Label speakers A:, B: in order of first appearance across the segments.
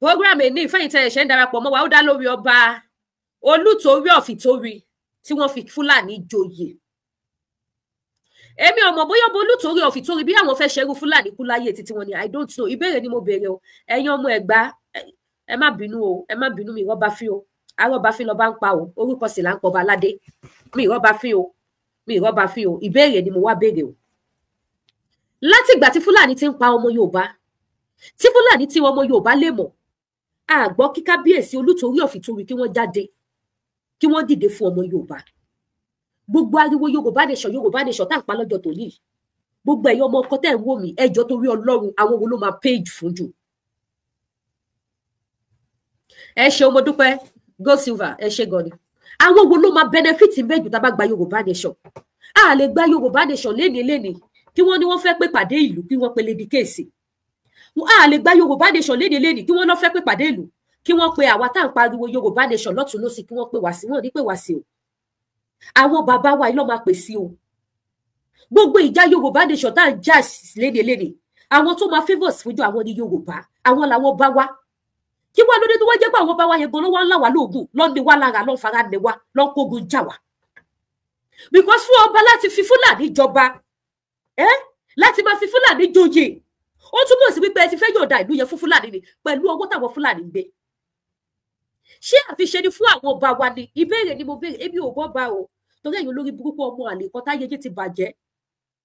A: Program ní ìfẹ̀yìntì ẹ̀ṣẹ̀ ń darapọ̀ mọ́ wa, ó dá lórí ọba Olútorí of Ìtorí tí wọ́n fi Fúlàní joyè. Èmi ò mọ̀ bóyá ọba Olútorí of Ìtorí bí àwọn fẹ́ ṣerú Fúlàní kú láyé títí wọn ni, I don't know. Ìbéèrè ni mo béèrè o. Ẹ̀yin ọmọ Ẹ̀gbá, ẹ má bínú o, ẹ má bínú, mi ìrọ́bà fín o. Arọ́bà fín lọ́ba ń pa o, orúkọ sì là ń pọba aládé. Mi ìrọ́bà fín o, mi ìrọ́bà fín o. Ìbéèrè ni mo wá béèrè o. Látìgbà tí Fúlàní ti ń pa ọmọ Yorùbá, tí Fúlàní ti ọmọ Yorùbá lè mọ̀, a gbọ́ kí kábíyèsí Olútorí of Ìtorí kí wọ́n jáde, kí wọ́n dìde fún ọmọ Yorùbá. Gbogbo ariwo Yorùbá nation, Yorùbá nation tá à ń pa lọ́jọ́ tòní, gbogbo ẹ̀yin ọmọ ọkọ tẹ́ ń wò mí, ẹ jọ̀ọ́ torí Ọlọ́run, àwọn wo ló máa page fún jù? Ẹ ṣeun, mo dúpẹ́, Gold Silver, ẹ ṣe gan ni. Àwọn wo ló máa benefit mẹ́jù tá a bá gba Yorùbá nation? A lè gba Yorùbá nation léni léni kí wọ́n ní wọ́n fẹ́ pé pàdé ìlú, kí wọ́n pe Lady K. A lè gba Yorùbá nation léni léni kí wọ́n lọ fẹ́ pé pàdé ìlú, kí wọ́n pe àwa tá à ń pariwo Yorùbá nation lọ́tún lọ́sì, kí wọ́n pe wá sí wọn, ní pé wá sí o. Àwọn bàbá wa ló máa pè sí o. Gbogbo ìjà Yorùbá nation tá à ń jà léni léni, àwọn tó máa favours fúnjọ àwọn ní Yorùbá, àwọn làwọn bá wa. Kí wá lóde tó wá jẹ́ pé àwọn bá wa yẹn gan ló wá ń là wá lóògùn, ló ń ní wá lára, ló ń fara ní wá, ló ń kógun jà wá. Because fún ọba láti fi Fúlàní jọba, láti máa fi Fúlàní joyè, ó túmọ̀ sí wípé ẹ ti fẹ́ yọ̀ọ̀da ìlú yẹn fún Fúlàní ni pẹ̀lú owó táwọn Fúlàní ń gbé. Ṣé àfiṣe ni fún àwọn ọba wa ni? Ìbéèrè ni mo béèrè, èmi ò bọ́ bá o. Torí ẹ̀yin olórí burúkú ọmọ àlè kan táyé yé ti bàjẹ́,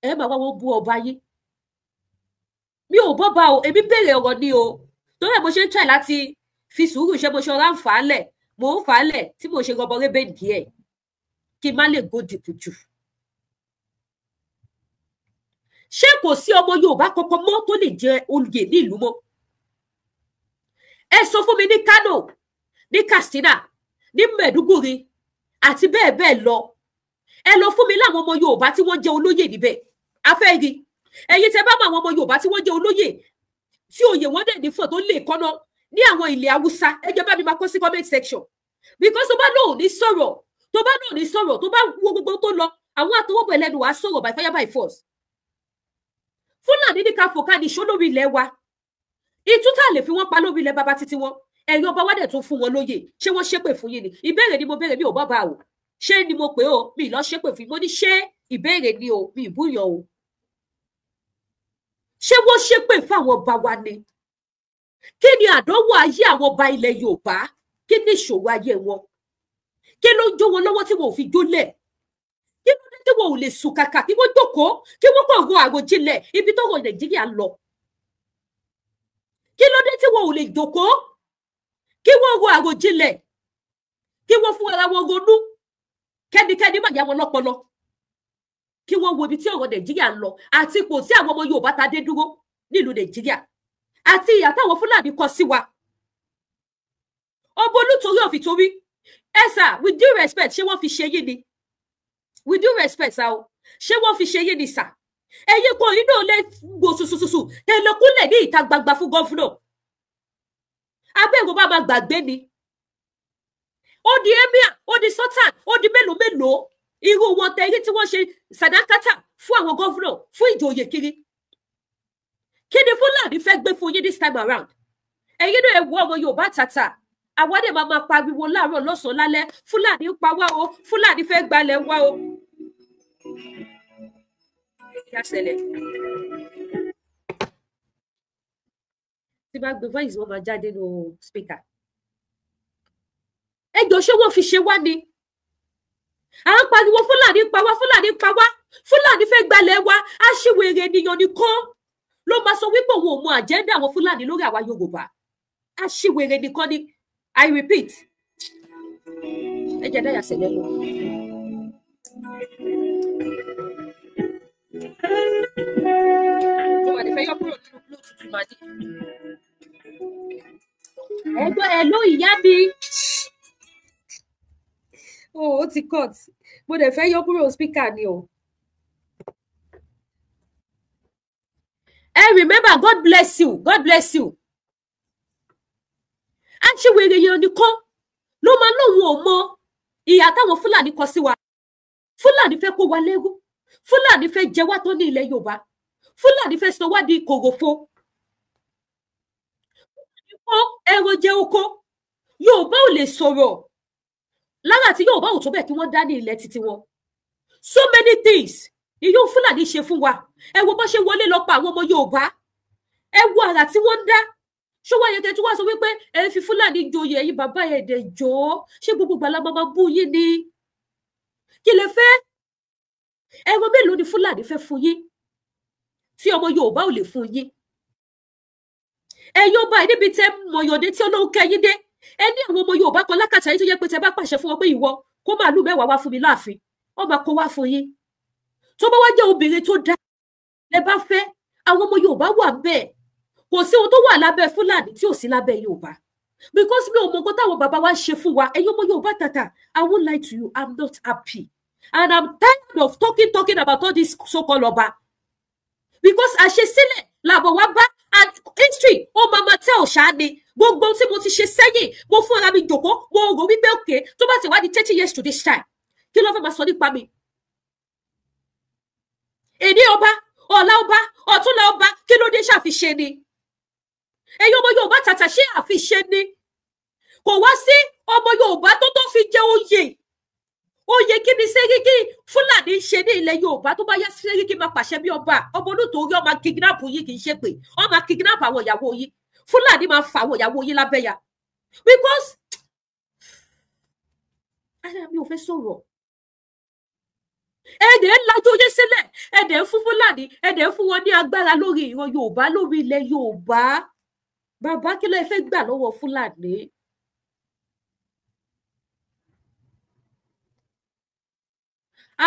A: ẹ máa wá wọn bú ọba yín. Mi ò bọ́ bá o, èmi béèrè ọ̀rọ̀ ni o. Torí ẹ̀ mo ṣe ń try láti fi sùúrù ṣe, mo ṣe ọ̀rá ń fà á lẹ̀, mò ń fà á lẹ̀ tí mo ṣe rọbọ rébè díẹ̀ kí n má lè go dìpù jù. Ṣé kò sí ọmọ Yorùbá kankan mọ́ tó lè jẹ oyè ní ìlú mọ́? Ẹ sọ fún mi ní Kano, ní Katsina, ní Maiduguri àti bẹ́ẹ̀ bẹ́ẹ̀ lọ. Ẹ lọ fún mi láwọn ọmọ Yorùbá tí wọ́n jẹ́ olóyè níbẹ̀. A fẹ́ rí ẹ̀yin tẹ́ bá mọ àwọn ọmọ Yorùbá tí wọ́n jẹ́ olóyè tí oyè wọn dẹ̀ ní fún tó lè kọ́nà ní àwọn ilẹ̀ Haúsá, ẹ jẹ́ bá mi máa kọ sí comment section. Because tó bá lóun ní sọ̀rọ̀, tó bá lóun ní sọ̀rọ̀, tó bá wo gbogbo tó lọ, àwọn àtọwọ́bọ̀ ẹlẹ́nu wàá sọ̀rọ̀ by fire by force. Fúlàní ní ká fòkà ní ìṣó lórí ilẹ̀ wa. Ìtú tá a lè fi wọ́n pa lórí ilẹ̀ baba títí wọn. Ẹ̀yin ọba wa dẹ̀ tún fún wọn lóyè. Ṣé wọ́n ṣépè fún yín ni? Ìbéèrè ni mo béèrè, mi ò bọ́ bá o. Ṣé ni mo pè o? Mi lọ ṣépè fún yín. Mo ní ṣé ìbéèrè ni o, mi ìbúyàn o. Ṣé wọ́n ṣépè fún àwọn ọba wa ni? Kí ni àdánwò ayé àwọn ọba ilẹ̀ Yorùbá? Kí ni ìṣòro ayé wọn? Kí ló ń jó wọn lọ́wọ́ tí wọn ò fi jólẹ̀? Kí ló dé tí wọn ò lè sùn kàkà kí wọ́n jókòó, kí wọ́n kàn ro àròjinlẹ̀ ibi tọ́rọ̀ Nàìjíríà lọ? Kí ló dé tí wọn ò lè jókòó, kí wọ́n ro àròjinlẹ̀, kí wọ́n fún ara wọn ronú, kẹ́nikẹ́ni má yá wọn lọ́pọlọ, kí wọ́n wo ibi tí ọ̀rọ̀ Nàìjíríà ń lọ àti ipò tí àwọn ọmọ Yorùbá ta dé dúró nílùú Nàìjíríà àti ìyà táwọn Fúlàní kọ sí wa. Ọba Olútorí of Ìtorí, ẹ sà, with due respect, ṣé wọ́n fi ṣe yín ni? With due respect sà o, ṣé wọ́n fi ṣe yín ni sà? Ẹ̀yin kan yìí náà lè gbò ṣùṣùṣùṣù tẹlẹkúnlẹ̀ ní ìta gbangba fún gọ́fúnà. Abẹ́rù bá máa gbàgbé ni. Ó di emir, ó di sultan, ó di mélòó mélòó irú wọn tẹ̀rí tí wọ́n ṣe sàdákátà fún àwọn gọ́fúnà fún ìjòyè kiri. Kí ni Fúlàní fẹ́ gbé fún yín this time around? Ẹ̀yin náà ẹ wo ọmọ Yorùbá tàtà. Àwọn dẹ̀ máa máa pariwo láàárọ̀ lọ́sàn-án lálẹ́, Fúlàní ń pa wá o, Fúlàní fẹ́ gbalẹ̀ wá o. Kí á ṣẹlẹ̀? Tí bá gbé voice wọn máa jáde nínú speaker. Ẹ jọ̀ọ́, ṣé wọ́n fi ṣe wá ni? À ń pariwo Fúlàní ń pa wá, Fúlàní ń pa wá, Fúlàní fẹ́ gbalẹ̀ wá. Aṣiwèrè ènìyàn nìkan ló máa sọ wípé òun ò mọ àjẹ́ndà àwọn Fúlàní lórí àwa Yorùbá. Aṣiwèrè nìkan ni. I repeat. Ẹ jẹ́ dáyà sẹ̀lẹ̀ lọ. Mo wà ní fẹ́ yọ kúrò nínú Bluetooth máa dé. Ẹgbẹ́ ẹ ló ìyá mi. Oh, ó ti cut. Mo dẹ̀ fẹ́ yọ kúrò speaker ni o. Ẹ remember, God bless you, God bless you. Aṣiwèrè yẹn nìkan ló máa lóun ò mọ ìyà táwọn Fúlàní kọ sí wa. Fúlàní fẹ́ kó wa lẹ́rú. Fúlàní fẹ́ jẹ wá tó ní ilẹ̀ Yorùbá. Fúlàní fẹ́ sọ wá di kòròfo. Fúlàní kó ẹran ẹran jẹ oko. Yorùbá ò lè sọ̀rọ̀ lára tí Yorùbá ò tó bẹ́ẹ̀ kí wọ́n dá ní ilẹ̀ títí wọn. So many things ìyóò Fúlàní ṣe fún wa. Ẹ wo bó ṣe wọlé lọ pa àwọn ọmọ Yorùbá, ẹ wo àrà tí wọ́n ń dá. Ṣó wáyé kẹ tí wọ́n sọ wípé ẹ fi Fúlàní joyè? Ẹ̀yin bàbá ẹ̀ dẹ̀ jọ́, ṣé gbogbo gbàlá máa bú yín ni? Kí lẹ fẹ́? Ẹran mélòó ni Fúlàní fẹ́ fún yín tí ọmọ Yorùbá ò lè fún yín? Ẹ̀yin ọba níbi tẹ mọyọdé tí Ọlọ́run kẹyìn dé, ẹ ní àwọn ọmọ Yorùbá kan lákàtà yín tó yẹ pé tẹ bá pàṣẹ fún wọn pé ìwọ kó màálù 10 wá fún mi láàfin, wọn máa kó wá fún yín. Tó bá wá jẹ́ obìnrin tó dá lẹ bá fẹ́, àwọn ọmọ Yorùbá wà bẹ́ẹ̀. Kò sí ohun tó wà lábẹ́ Fúlàní tí ò sí lábẹ́ Yorùbá, because mi ò mọ nǹkan táwọn bàbá wa ń ṣe fún wa. Ẹ̀yin ọmọ Yorùbá tàtà, I won't lie to you, I'm not happy and I'm tired of talking about all this so-called ọba, because àṣesílẹ̀ làbọ̀ wá bá and history ó máa ma tẹ́ ọ̀ṣà ni. Gbogbo tí mo ti ṣe sẹ́yìn, mo fún ara mi jòkó, mo rò wípé òkè tó bá ti wá di 30 years to this time, kí ló fẹ́ máa sọ nípa mi? Èdè ọba, ọ̀la ọba, ọ̀túnla ọba, kí ló dé? Ṣàfiṣe ni? Ẹ̀yin ọmọ Yorùbá tàtà, ṣé àfiṣe ni? Kò wá sí ọmọ Yorùbá tó fi jẹ oyè. Oyè kí ni Sẹ́ríkì Fúlàní ṣe ní ilẹ̀ Yorùbá? Tó bá yá, Sẹ́ríkì máa pàṣẹ bí ọba. Ọmọ olóòótọ́ ọmọ kidnap yín, kì í ṣe pé ọmọ kidnap àwọn ìyàwó yín. Fúlàní máa fa àwọn ìyàwó yín lábẹ́yà, because ara mi ò fẹ́ sọ̀rọ̀. Ẹ̀dẹ̀ ń lajú oyé sílẹ̀, ẹ̀dẹ̀ ń fún Fúlàní, ẹ̀dẹ̀ ń fún wọn ní agbára lórí ìran Yorùbá, lórí ilẹ̀ Yorùbá. Bàbá, kí ló fẹ́ gbà lọ́wọ́ Fúlàní?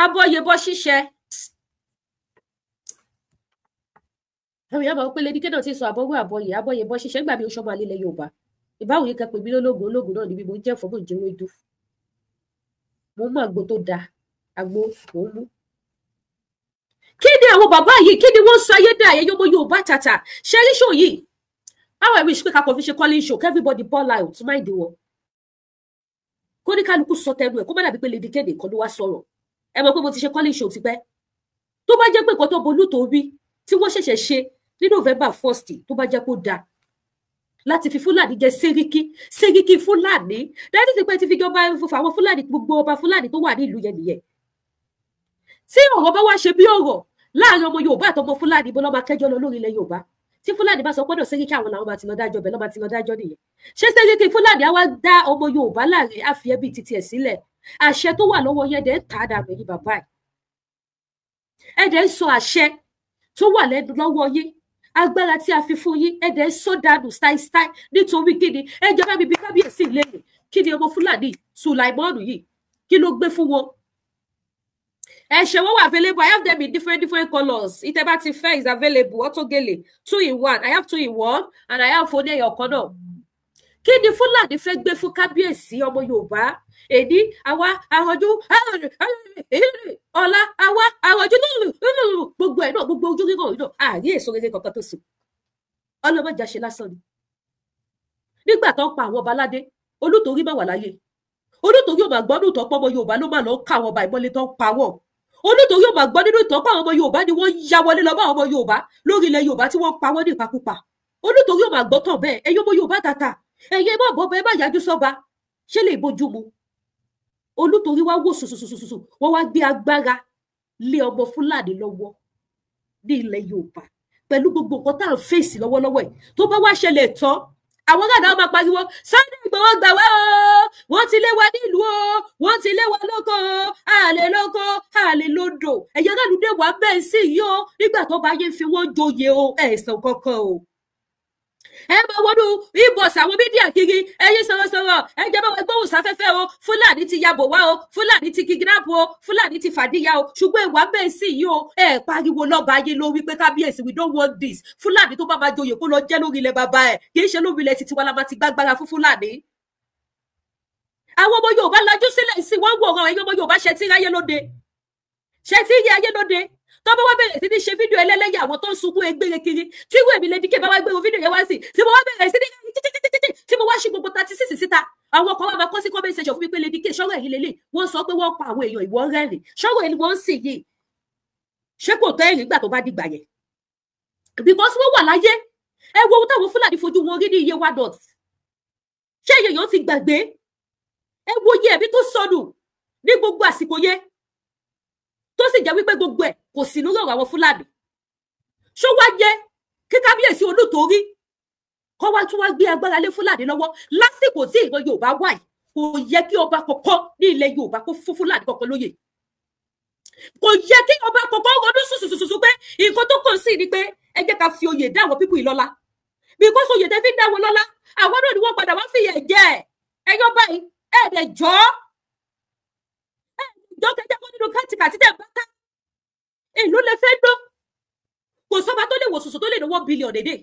A: Abọ́yẹbọ ṣíṣe. Àwọn èèyàn máa ń pè Lady K náà ti sọ àbọ̀wé àbọ̀yẹ abọ́yẹbọ ṣíṣe. Nígbà mi ò ṣọmọ àlè ilẹ̀ Yorùbá, ìbáwò yìí kan pè mí lólógùn, ológun náà níbi mò ń jẹ́ ẹ̀fọ́, mò ń jẹ́ ewédú, mò ń mú àgbo tó dáa, àgbo mò ń mú. Kí ni àwọn bàbá yìí, kí ni wọ́n sọ ayé dá? Ẹ̀yẹ́ ọmọ Yorùbá tàtà, ṣẹ́rí ṣò yìí, how I wish pé kakọ̀ fi ṣe calling show, everybody ball out mind wọn, kó ní kálukú sọ tẹnu ẹ̀, kó má dàbí pé Lady K nìkan ló wá sọ̀rọ̀. Ẹ mọ̀ pé mo ti ṣe calling show tipẹ́. Tó bá jẹ́ pé nǹkan tó bolú tó rí tí wọ́n ṣẹ̀ṣẹ̀ ṣe ní November 1st, tó bá jẹ́ kó dáa láti fi Fúlàní jẹ Sẹ́ríkì, Sẹ́ríkì Fúlàní dájú ti pé ti fi jọba àwọn Fúlàní, gbogbo ọba Fúlàní tó wà ní ìlú yẹn nìyẹn. Tí ọ̀rọ̀ bá wá ṣe bí ọ̀rọ̀ láàrin ọmọ Yorùbá àtọmọ Fúlàní, bó lọ́ máa kẹjọ lọ lórí ilẹ̀ Yorùbá? Tí Fúlàní bá sọ pọ́dọ̀ Sẹ́ríkì àwọn làwọn máa ti lọ dájọ́ bẹ́ẹ̀, lọ́ máa ti lọ dájọ́ nìyẹn. Ṣé Sẹ́ríkì Fúlàní á wá dá ọmọ Yorùbá láàrin, á fi ẹbí titi ẹ̀ sílẹ̀? Àṣẹ tó wà lọ́wọ́ yẹn dẹ̀ ń tà á dànù. Yín bàbá ẹ̀, ẹ̀ dẹ̀ ń sọ àṣẹ tó wà lẹ́nu lọ́wọ́ yín, agbára tí a fi fún yín, ẹ̀ dẹ̀ ń sọ dànù style style. Nítorí kíni? Ẹ jẹ́ bá mi bí kábíyèsí lẹ́yìn, kí ni ọmọ Fúlàní Sùlàìmọ́ọ̀nù yìí, kí ló gbé fún wọn? Ẹ ṣe, wọ́n wà available. I have them in different different colours. Ìtẹ́ bá ti fẹ́ is available. Auto gele 2 in 1, I have 2 in 1 and I have oní ẹyọ kan náà. Kí ni Fúlàní fẹ́ gbé fún kábíyèsí ọmọ Yorùbá? Èní àwa àròjù, ọ̀la àwa àròjù, gbogbo ẹ̀ náà, gbogbo ojú rírọ̀ náà, àárí èso rere kankan tó sùn. Ọlọ́mọdé ṣe lásán ni. Nígbà tó ń pa àwọn ọba aládé, Olútorí má wà láyé. Olútorí ò máa gbọ́ nínú ìtàn pé ọmọ Yorùbá ló máa lọ ká àwọn ọba ìmọ̀lẹ̀ tó ń pa wọ́n. Olútorí ò máa gbọ́ nínú ìtàn pé àwọn ọmọ Yorùbá ni wọ́n ya wọlé lọ bá àwọn ọmọ Yorùbá lórí ilẹ̀ Yorùbá tí wọ́n pa wọ́n ní ìpakúpa. Olútorí ò máa gbọ́ tàn bẹ́ẹ̀. Ẹ̀yin ọmọ Yorùbá tàtà, ẹ̀yin ẹ má bọ́ ẹ má yájú sọ́ba, ṣé lè bójú mu? Olútorí wá wò sùsùsùsùsù, wọ́n wá gbé agbára lé ọmọ Fúlàní lọ́wọ́ ní ilẹ̀ Yorùbá pẹ̀lú gbogbo nǹkan tá à ń fèsì lọ́wọ́lọ́wọ́ yìí. Tó bá wá ṣẹlẹ̀ tán, àwọn gàdá máa pariwo, Sunday Igboho gbà wá o, wọ́n ti lé wa nílùú o, wọ́n ti lé wa lóko o, àlè lóko, àlè lódò. Ẹ̀yẹ aráàlú dé wà bẹ́ẹ̀ sí yìí o. Nígbà tó bá yé fi wọ́n joyè o, ẹ̀sán kankan o, ẹ máa wọnú inbox àwọn media kiri. Ẹ̀yin sọ̀rọ̀sọ̀rọ̀, ẹ jẹ́ bá wa gbóhùn sáfẹ́fẹ́ o, Fúlàní ti yabò wá o, Fúlàní ti kidnap o, Fúlàní ti fàdíyà o. Ṣùgbọ́n ìwà bẹ́ẹ̀ sì yìí o, ẹ pariwo lọ́ba ayé ló wí pé kábíyèsí, we don't want this. Fúlàní tó bá máa joyè, kó lọ jẹ́ lórí ilẹ̀ bàbá ẹ̀, kì í ṣe lórí ilẹ̀ títí wa la máa ti gbàgbára fún Fúlàní. Àwọn ọmọ Yorùbá lajú sílẹ̀ sí wọ́n wòran. Ẹ̀yin ọmọ Yorùbá, ṣe tí ráyé lóde, ṣe tí rí ayé lóde, tó bá wá bẹ̀rẹ̀ sí ní ṣe fídíò ẹlẹ́lẹ́yà, àwọn tó ń sunkún egbére kiri, tí ìwé mi Lady K bá wá gbé fídíò yẹn wá sí, tí mo wá bẹ̀rẹ̀ sí ní títítítítí, tí mo wá ṣí gbogbo 36 síta, àwọn kan wá máa kọ́ sí comment section fún mi pé, Lady K, ṣọ́rọ̀ ẹ̀yìn lélẹ̀, wọ́n sọ pé wọ́n pa àwọn èèyàn, ìwọ rẹ́rìn, ṣọ́rọ̀ ẹni wọ́n ń sìn yìí, ṣé kò tọ́ ẹ̀rìn gbà tó bá dìgbà yẹn? Because wọ́n wà láyé. Ẹ wo ohun táwọn Fúlàní fojú wọn rí ní iye wa dot. Ṣé èèyàn ti gbàgbé? Ẹ wo iye ẹ̀mí tó sọnù ní gbogbo àsìkò yẹn, tó sì jẹ́ wípé gbogbo ẹ̀ kò sí lórí ọ̀rọ̀ àwọn Fúlàní. Ṣó wá yẹ kí kábíyèsí Olútorí kọ́ wá tún wá gbé agbára lé Fúlàní lọ́wọ́ lásìkò tí ìran Yorùbá wà yìí? Kò yẹ kí ọba kọ̀ọ̀kan ní ilẹ̀ Yorùbá kó fún Fúlàní kọ̀ọ̀kan lóyè. Kò yẹ kí ọba kọ̀ọ̀kan ronú sùsùsùsù pé nǹkan tó kàn sí ni pé ẹ jẹ́ ká fi oyè dá àwọn pípù yìí lọ́lá, because oyè tẹ́ fi dá wọn lọ́lá, àwọn náà ni wọ́n padà wá fìyà jẹ ẹ̀yọ́ báyìí. Ẹ̀ẹ́dẹ̀ jọ́ ẹ̀ẹ́dẹ̀ jọ́ kẹjẹ́ kó nínú kàtìkàtì tẹ̀ bá ká èló lẹ fẹ́ dán. Kò sọ́ba tó lè wò sùsù tó lè ní 1 billion dédé,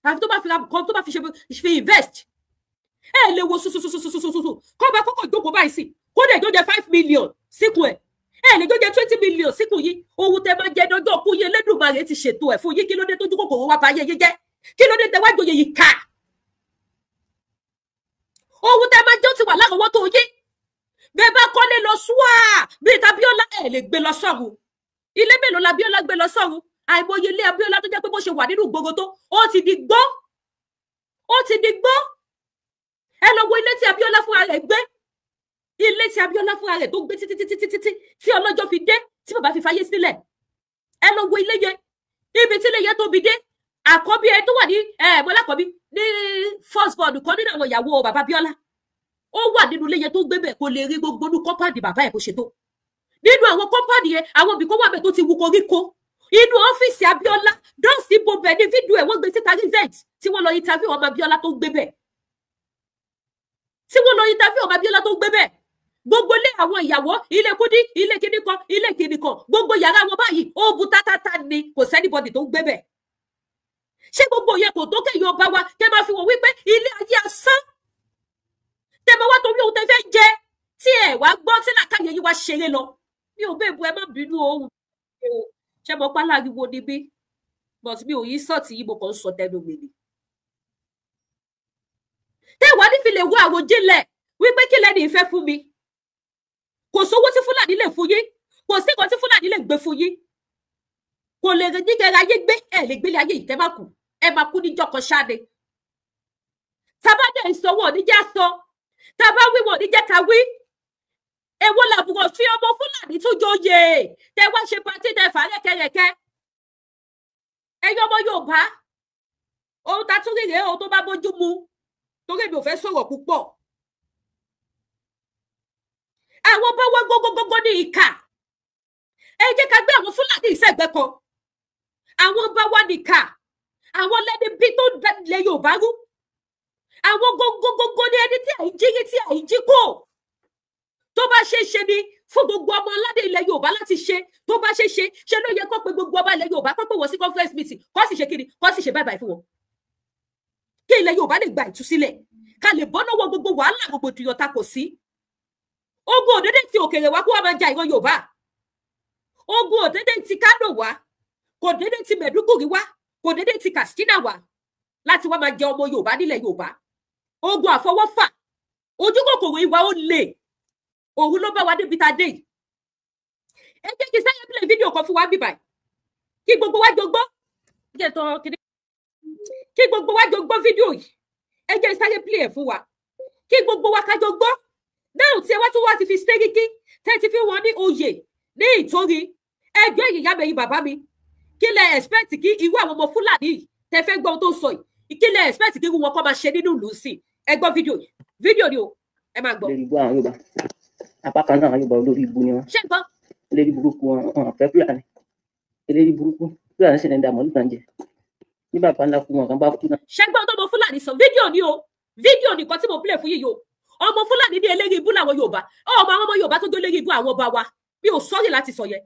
A: àfi tó bá fi ra kan tó bá fi ṣe fi invest. Ẹ lè wo sùsùsùsùsùsù kọ́ bá kọ́kọ́ jókòó báyìí sí kó lè jọ jẹ 5 million síkùn ẹ̀, ẹ lè jọ jẹ 20 million síkùn yìí. Ohun tẹ máa jẹ dọjọ́ kú yín, Elédùmarè ti ṣètò ẹ̀ fún yín. Kí ló dé tójú kòkòrò wá bá yé yín jẹ́? Kí ló dé tẹ wá joyè yìí ká? Ohun tẹ máa jẹ́ ó ti wà lárọ̀ọ́wọ́tó yín. Bẹ́ẹ̀ bá kọ́lé lọ ṣúà bíi tAbíọ́lá, ẹ lè gbé lọ sọ́run. Ilé mélòó l'Abíọ́lá gbé lọ sọ́run? Àìmọye ilé Abíọ́lá tó jẹ́ pé bó ṣe wà nínú ìgboro tó, ó ti di gbó, ó ti di gbó. Ẹ lọ wo ilé tí Abíọ́lá fúnra rẹ̀ gbé, ilé tí Abíọ́lá fúnra rẹ̀ tó gbé títí títí títí tí ọlọ́jọ́ fi dé, tí bàbá fi fayé sílẹ̀. Ẹ lọ wo ilé yẹn, ibi tí ilé yẹn tóbi dé. Àkọ́bí ẹ tó wà ní ẹ mọ́lákọ́bí ní first born kan nínú àwọn ìyàwó bàbá Abíọ́lá, ó wà nínú ilé yẹn tó gbé bẹ́ẹ̀, kó lè rí gbogbo inú compound bàbá ẹ̀ bó ṣe tó. Nínú àwọn compound yẹn, àwọn ibì kan wà bẹ́ẹ̀ tó ti wú koríko. Inú ọ́fíìsì Abíọ́lá dọ́ọ̀sì bo bẹ̀ ní fídíò ẹ̀ wọ́n gbé síta recent tí wọ́n lọ interview ọmọ Abíọ́lá tó gbé bẹ̀, tí wọ́n lọ interview ọmọ Abíọ́lá tó gbé bẹ̀. Gbogbo ilé àwọn ìyàwó, ilé Kúdí, ilé kíní kan, ilé kíní kan, gbogbo yàrá wọn báyìí ó bu tátátá ni, kò s' anybody tó ń gbé bẹ̀. Ṣé gbogbo yẹn kò tó kéèyàn ọba wa kẹ́ máa fi wọ́n wípé ilé ayé asán tẹ́ máa wá torí ohun tẹ́ fẹ́ jẹ tí ẹ wá gbọ́ tí làkàyè yín wá ṣeré lọ? Mi ò bẹ́ẹ̀ bu, ẹ má bínú ohun ṣé mo pa láriwo níbí, but mi ò yí sọ́ọ̀tì yìí, mo kàn ń sọ tẹnu mi ni. Tẹ́ wàá nífi lè wo àròjinlẹ̀ wípé kí lẹ́ni ìfẹ́ fún mi. Kò sówó tí Fúlàní lè fún yín, kò sí nǹkan tí Fúlàní lè gbé fún yín, kò lè ní kẹrẹ ayé gbé. Ẹ lè gbélé ayé yìí, tẹ́ má kú, ẹ máa kú níjọ́ kan ṣáde. Tábà dẹ̀ ń sọ, wọn ò ní jẹ́ sọ. Tábà wí, wọn ò ní jẹ́ ká wí. Èwo làbùrọ̀ fi ọmọ Fúlàní tún joyè tẹ wá ṣe party, tẹ fà rẹ́kẹrẹ́kẹ́? Ẹ̀yin ọmọ Yorùbá, ohun tá tún rèé, ohun tó bá bójú mu, torí èmi ò fẹ́ sọ̀rọ̀ púpọ̀. Àwọn bá wá gógógógó ní ìkà. Ẹ jẹ́ ká gbé àwọn Fúlàní ìsẹ̀gbẹ́ kan. Àwọn bá wá nìkà, àwọn lẹ́ni bí tó lẹ Yorùbá rú. Àwọn gógógógó ní ẹni tí àìjí rí, tí àìjí kò. Tó bá ṣe é ṣe ni fún gbogbo ọmọ aládé ilẹ̀ Yorùbá láti ṣe, tó bá ṣe ṣe ṣe ló yẹ kó pe gbogbo ọba ilẹ̀ Yorùbá, kó pè wọ́n sí conference meeting, kó sì ṣe kíni, kó sì ṣe bye bye fún wọn, kí ilẹ̀ Yorùbá lè gba ìtúsílẹ̀, ká lè bọ́ lọ́wọ́ gbogbo wàhálà, rògbòdìyàn ta kò sí. Ogun òdédé ti òkèèrè wá kó wá máa ja ìran Yorùbá. Ogun òdédé ti Kánò wá, kò dédé ti Mẹ̀dúgùrí wá, kò dédé ti Katsina wá láti wá máa jẹ ọmọ Yorùbá nílẹ̀ Yorùbá. Ogun àfọwọ́fà, ojú kòkòrò, ìwà ó lè, òun ló bá wa débi tá a dé yìí. Ẹ jẹ́ kí sáyẹn play fídíò kan fún wa bíbáyìí kí gbogbo wa jọ gbọ́. Kí gbogbo wa jọ gbọ́ fídíò yìí. Ẹ jẹ́ sáré play ẹ̀ fún wa kí gbogbo wa ká jọ gbọ́ náà. Tí ẹ wá tún wá ti fi Sẹ́ríkì tẹ́ ti fi wọn ní oyè ní ìtorí ẹgbẹ́ ìyá mi, ẹ̀yin bàbá mi, kí lẹ expect kí irú àwọn ọmọ Fúlàní yìí tẹ́ fẹ́ gbọ́ ohun tó ń sọ yìí, kí lẹ expect kí irú wọn kọ́ máa ṣe nínú ìlú sí? Ẹ gbọ́ fídíò yìí, fídíò ni o, ẹ máa gbọ́.
B: Lórí ibú àwọn Yorùbá, apá kan náà, àwọn Yorùbá olórí ibú ni wọn.
A: Ṣé nǹkan.
B: Olórí burúkú wọn, wọn fẹ́ Fúlàní, olórí burúkú. Fúlàní sì ní dààmú nígbà jẹ ní bàbá ńlá fún wọn kan bá kú náà.
A: Ṣé gbọ́n tó ọmọ Fúlàní sọ? Fídíò ni o, fídíò nìkan tí mo play fún yìí o. Ọmọ Fúlàní ní eléri ibú làwọn Yorùbá. Ọmọ àwọn ọmọ Yorùbá tó gbé eléri ibú, àwọn ọba wa, mi ò sọ́rí láti sọ yẹn,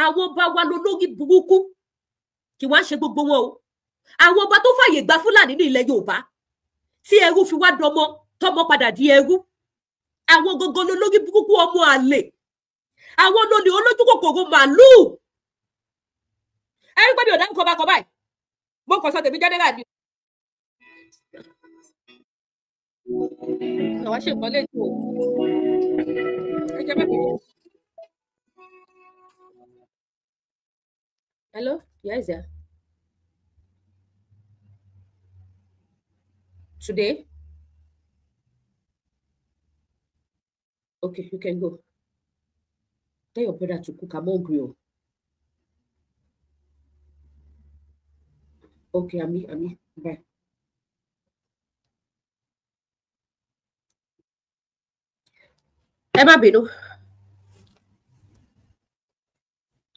A: àwọn ọba wa ló lórí burúkú. Kì wá ń ṣe gbogbo wọn o. Àwọn ọba tó fàyè gba Fúlàní ní ilẹ̀ Yorùbá, tí ẹrú fi wá dọmọ, tọmọ padà di ẹrú, àwọn gangan ló lórí burúkú, ọmọ àlè, àwọn lolè, olójú kòkòrò màlúù. Ẹni pé mi ò dárúkọ bá kọ báyìí, mo kàn sọ tèmi general ni. Àwa ṣe nǹkan létí o, ẹ jẹ́ bá mi. Hello, yes, yeah. Today? Okay, you can go. Tell your brother to cook. I'm hungry. Oh. Okay, Ami, bye. Ẹ má bínú.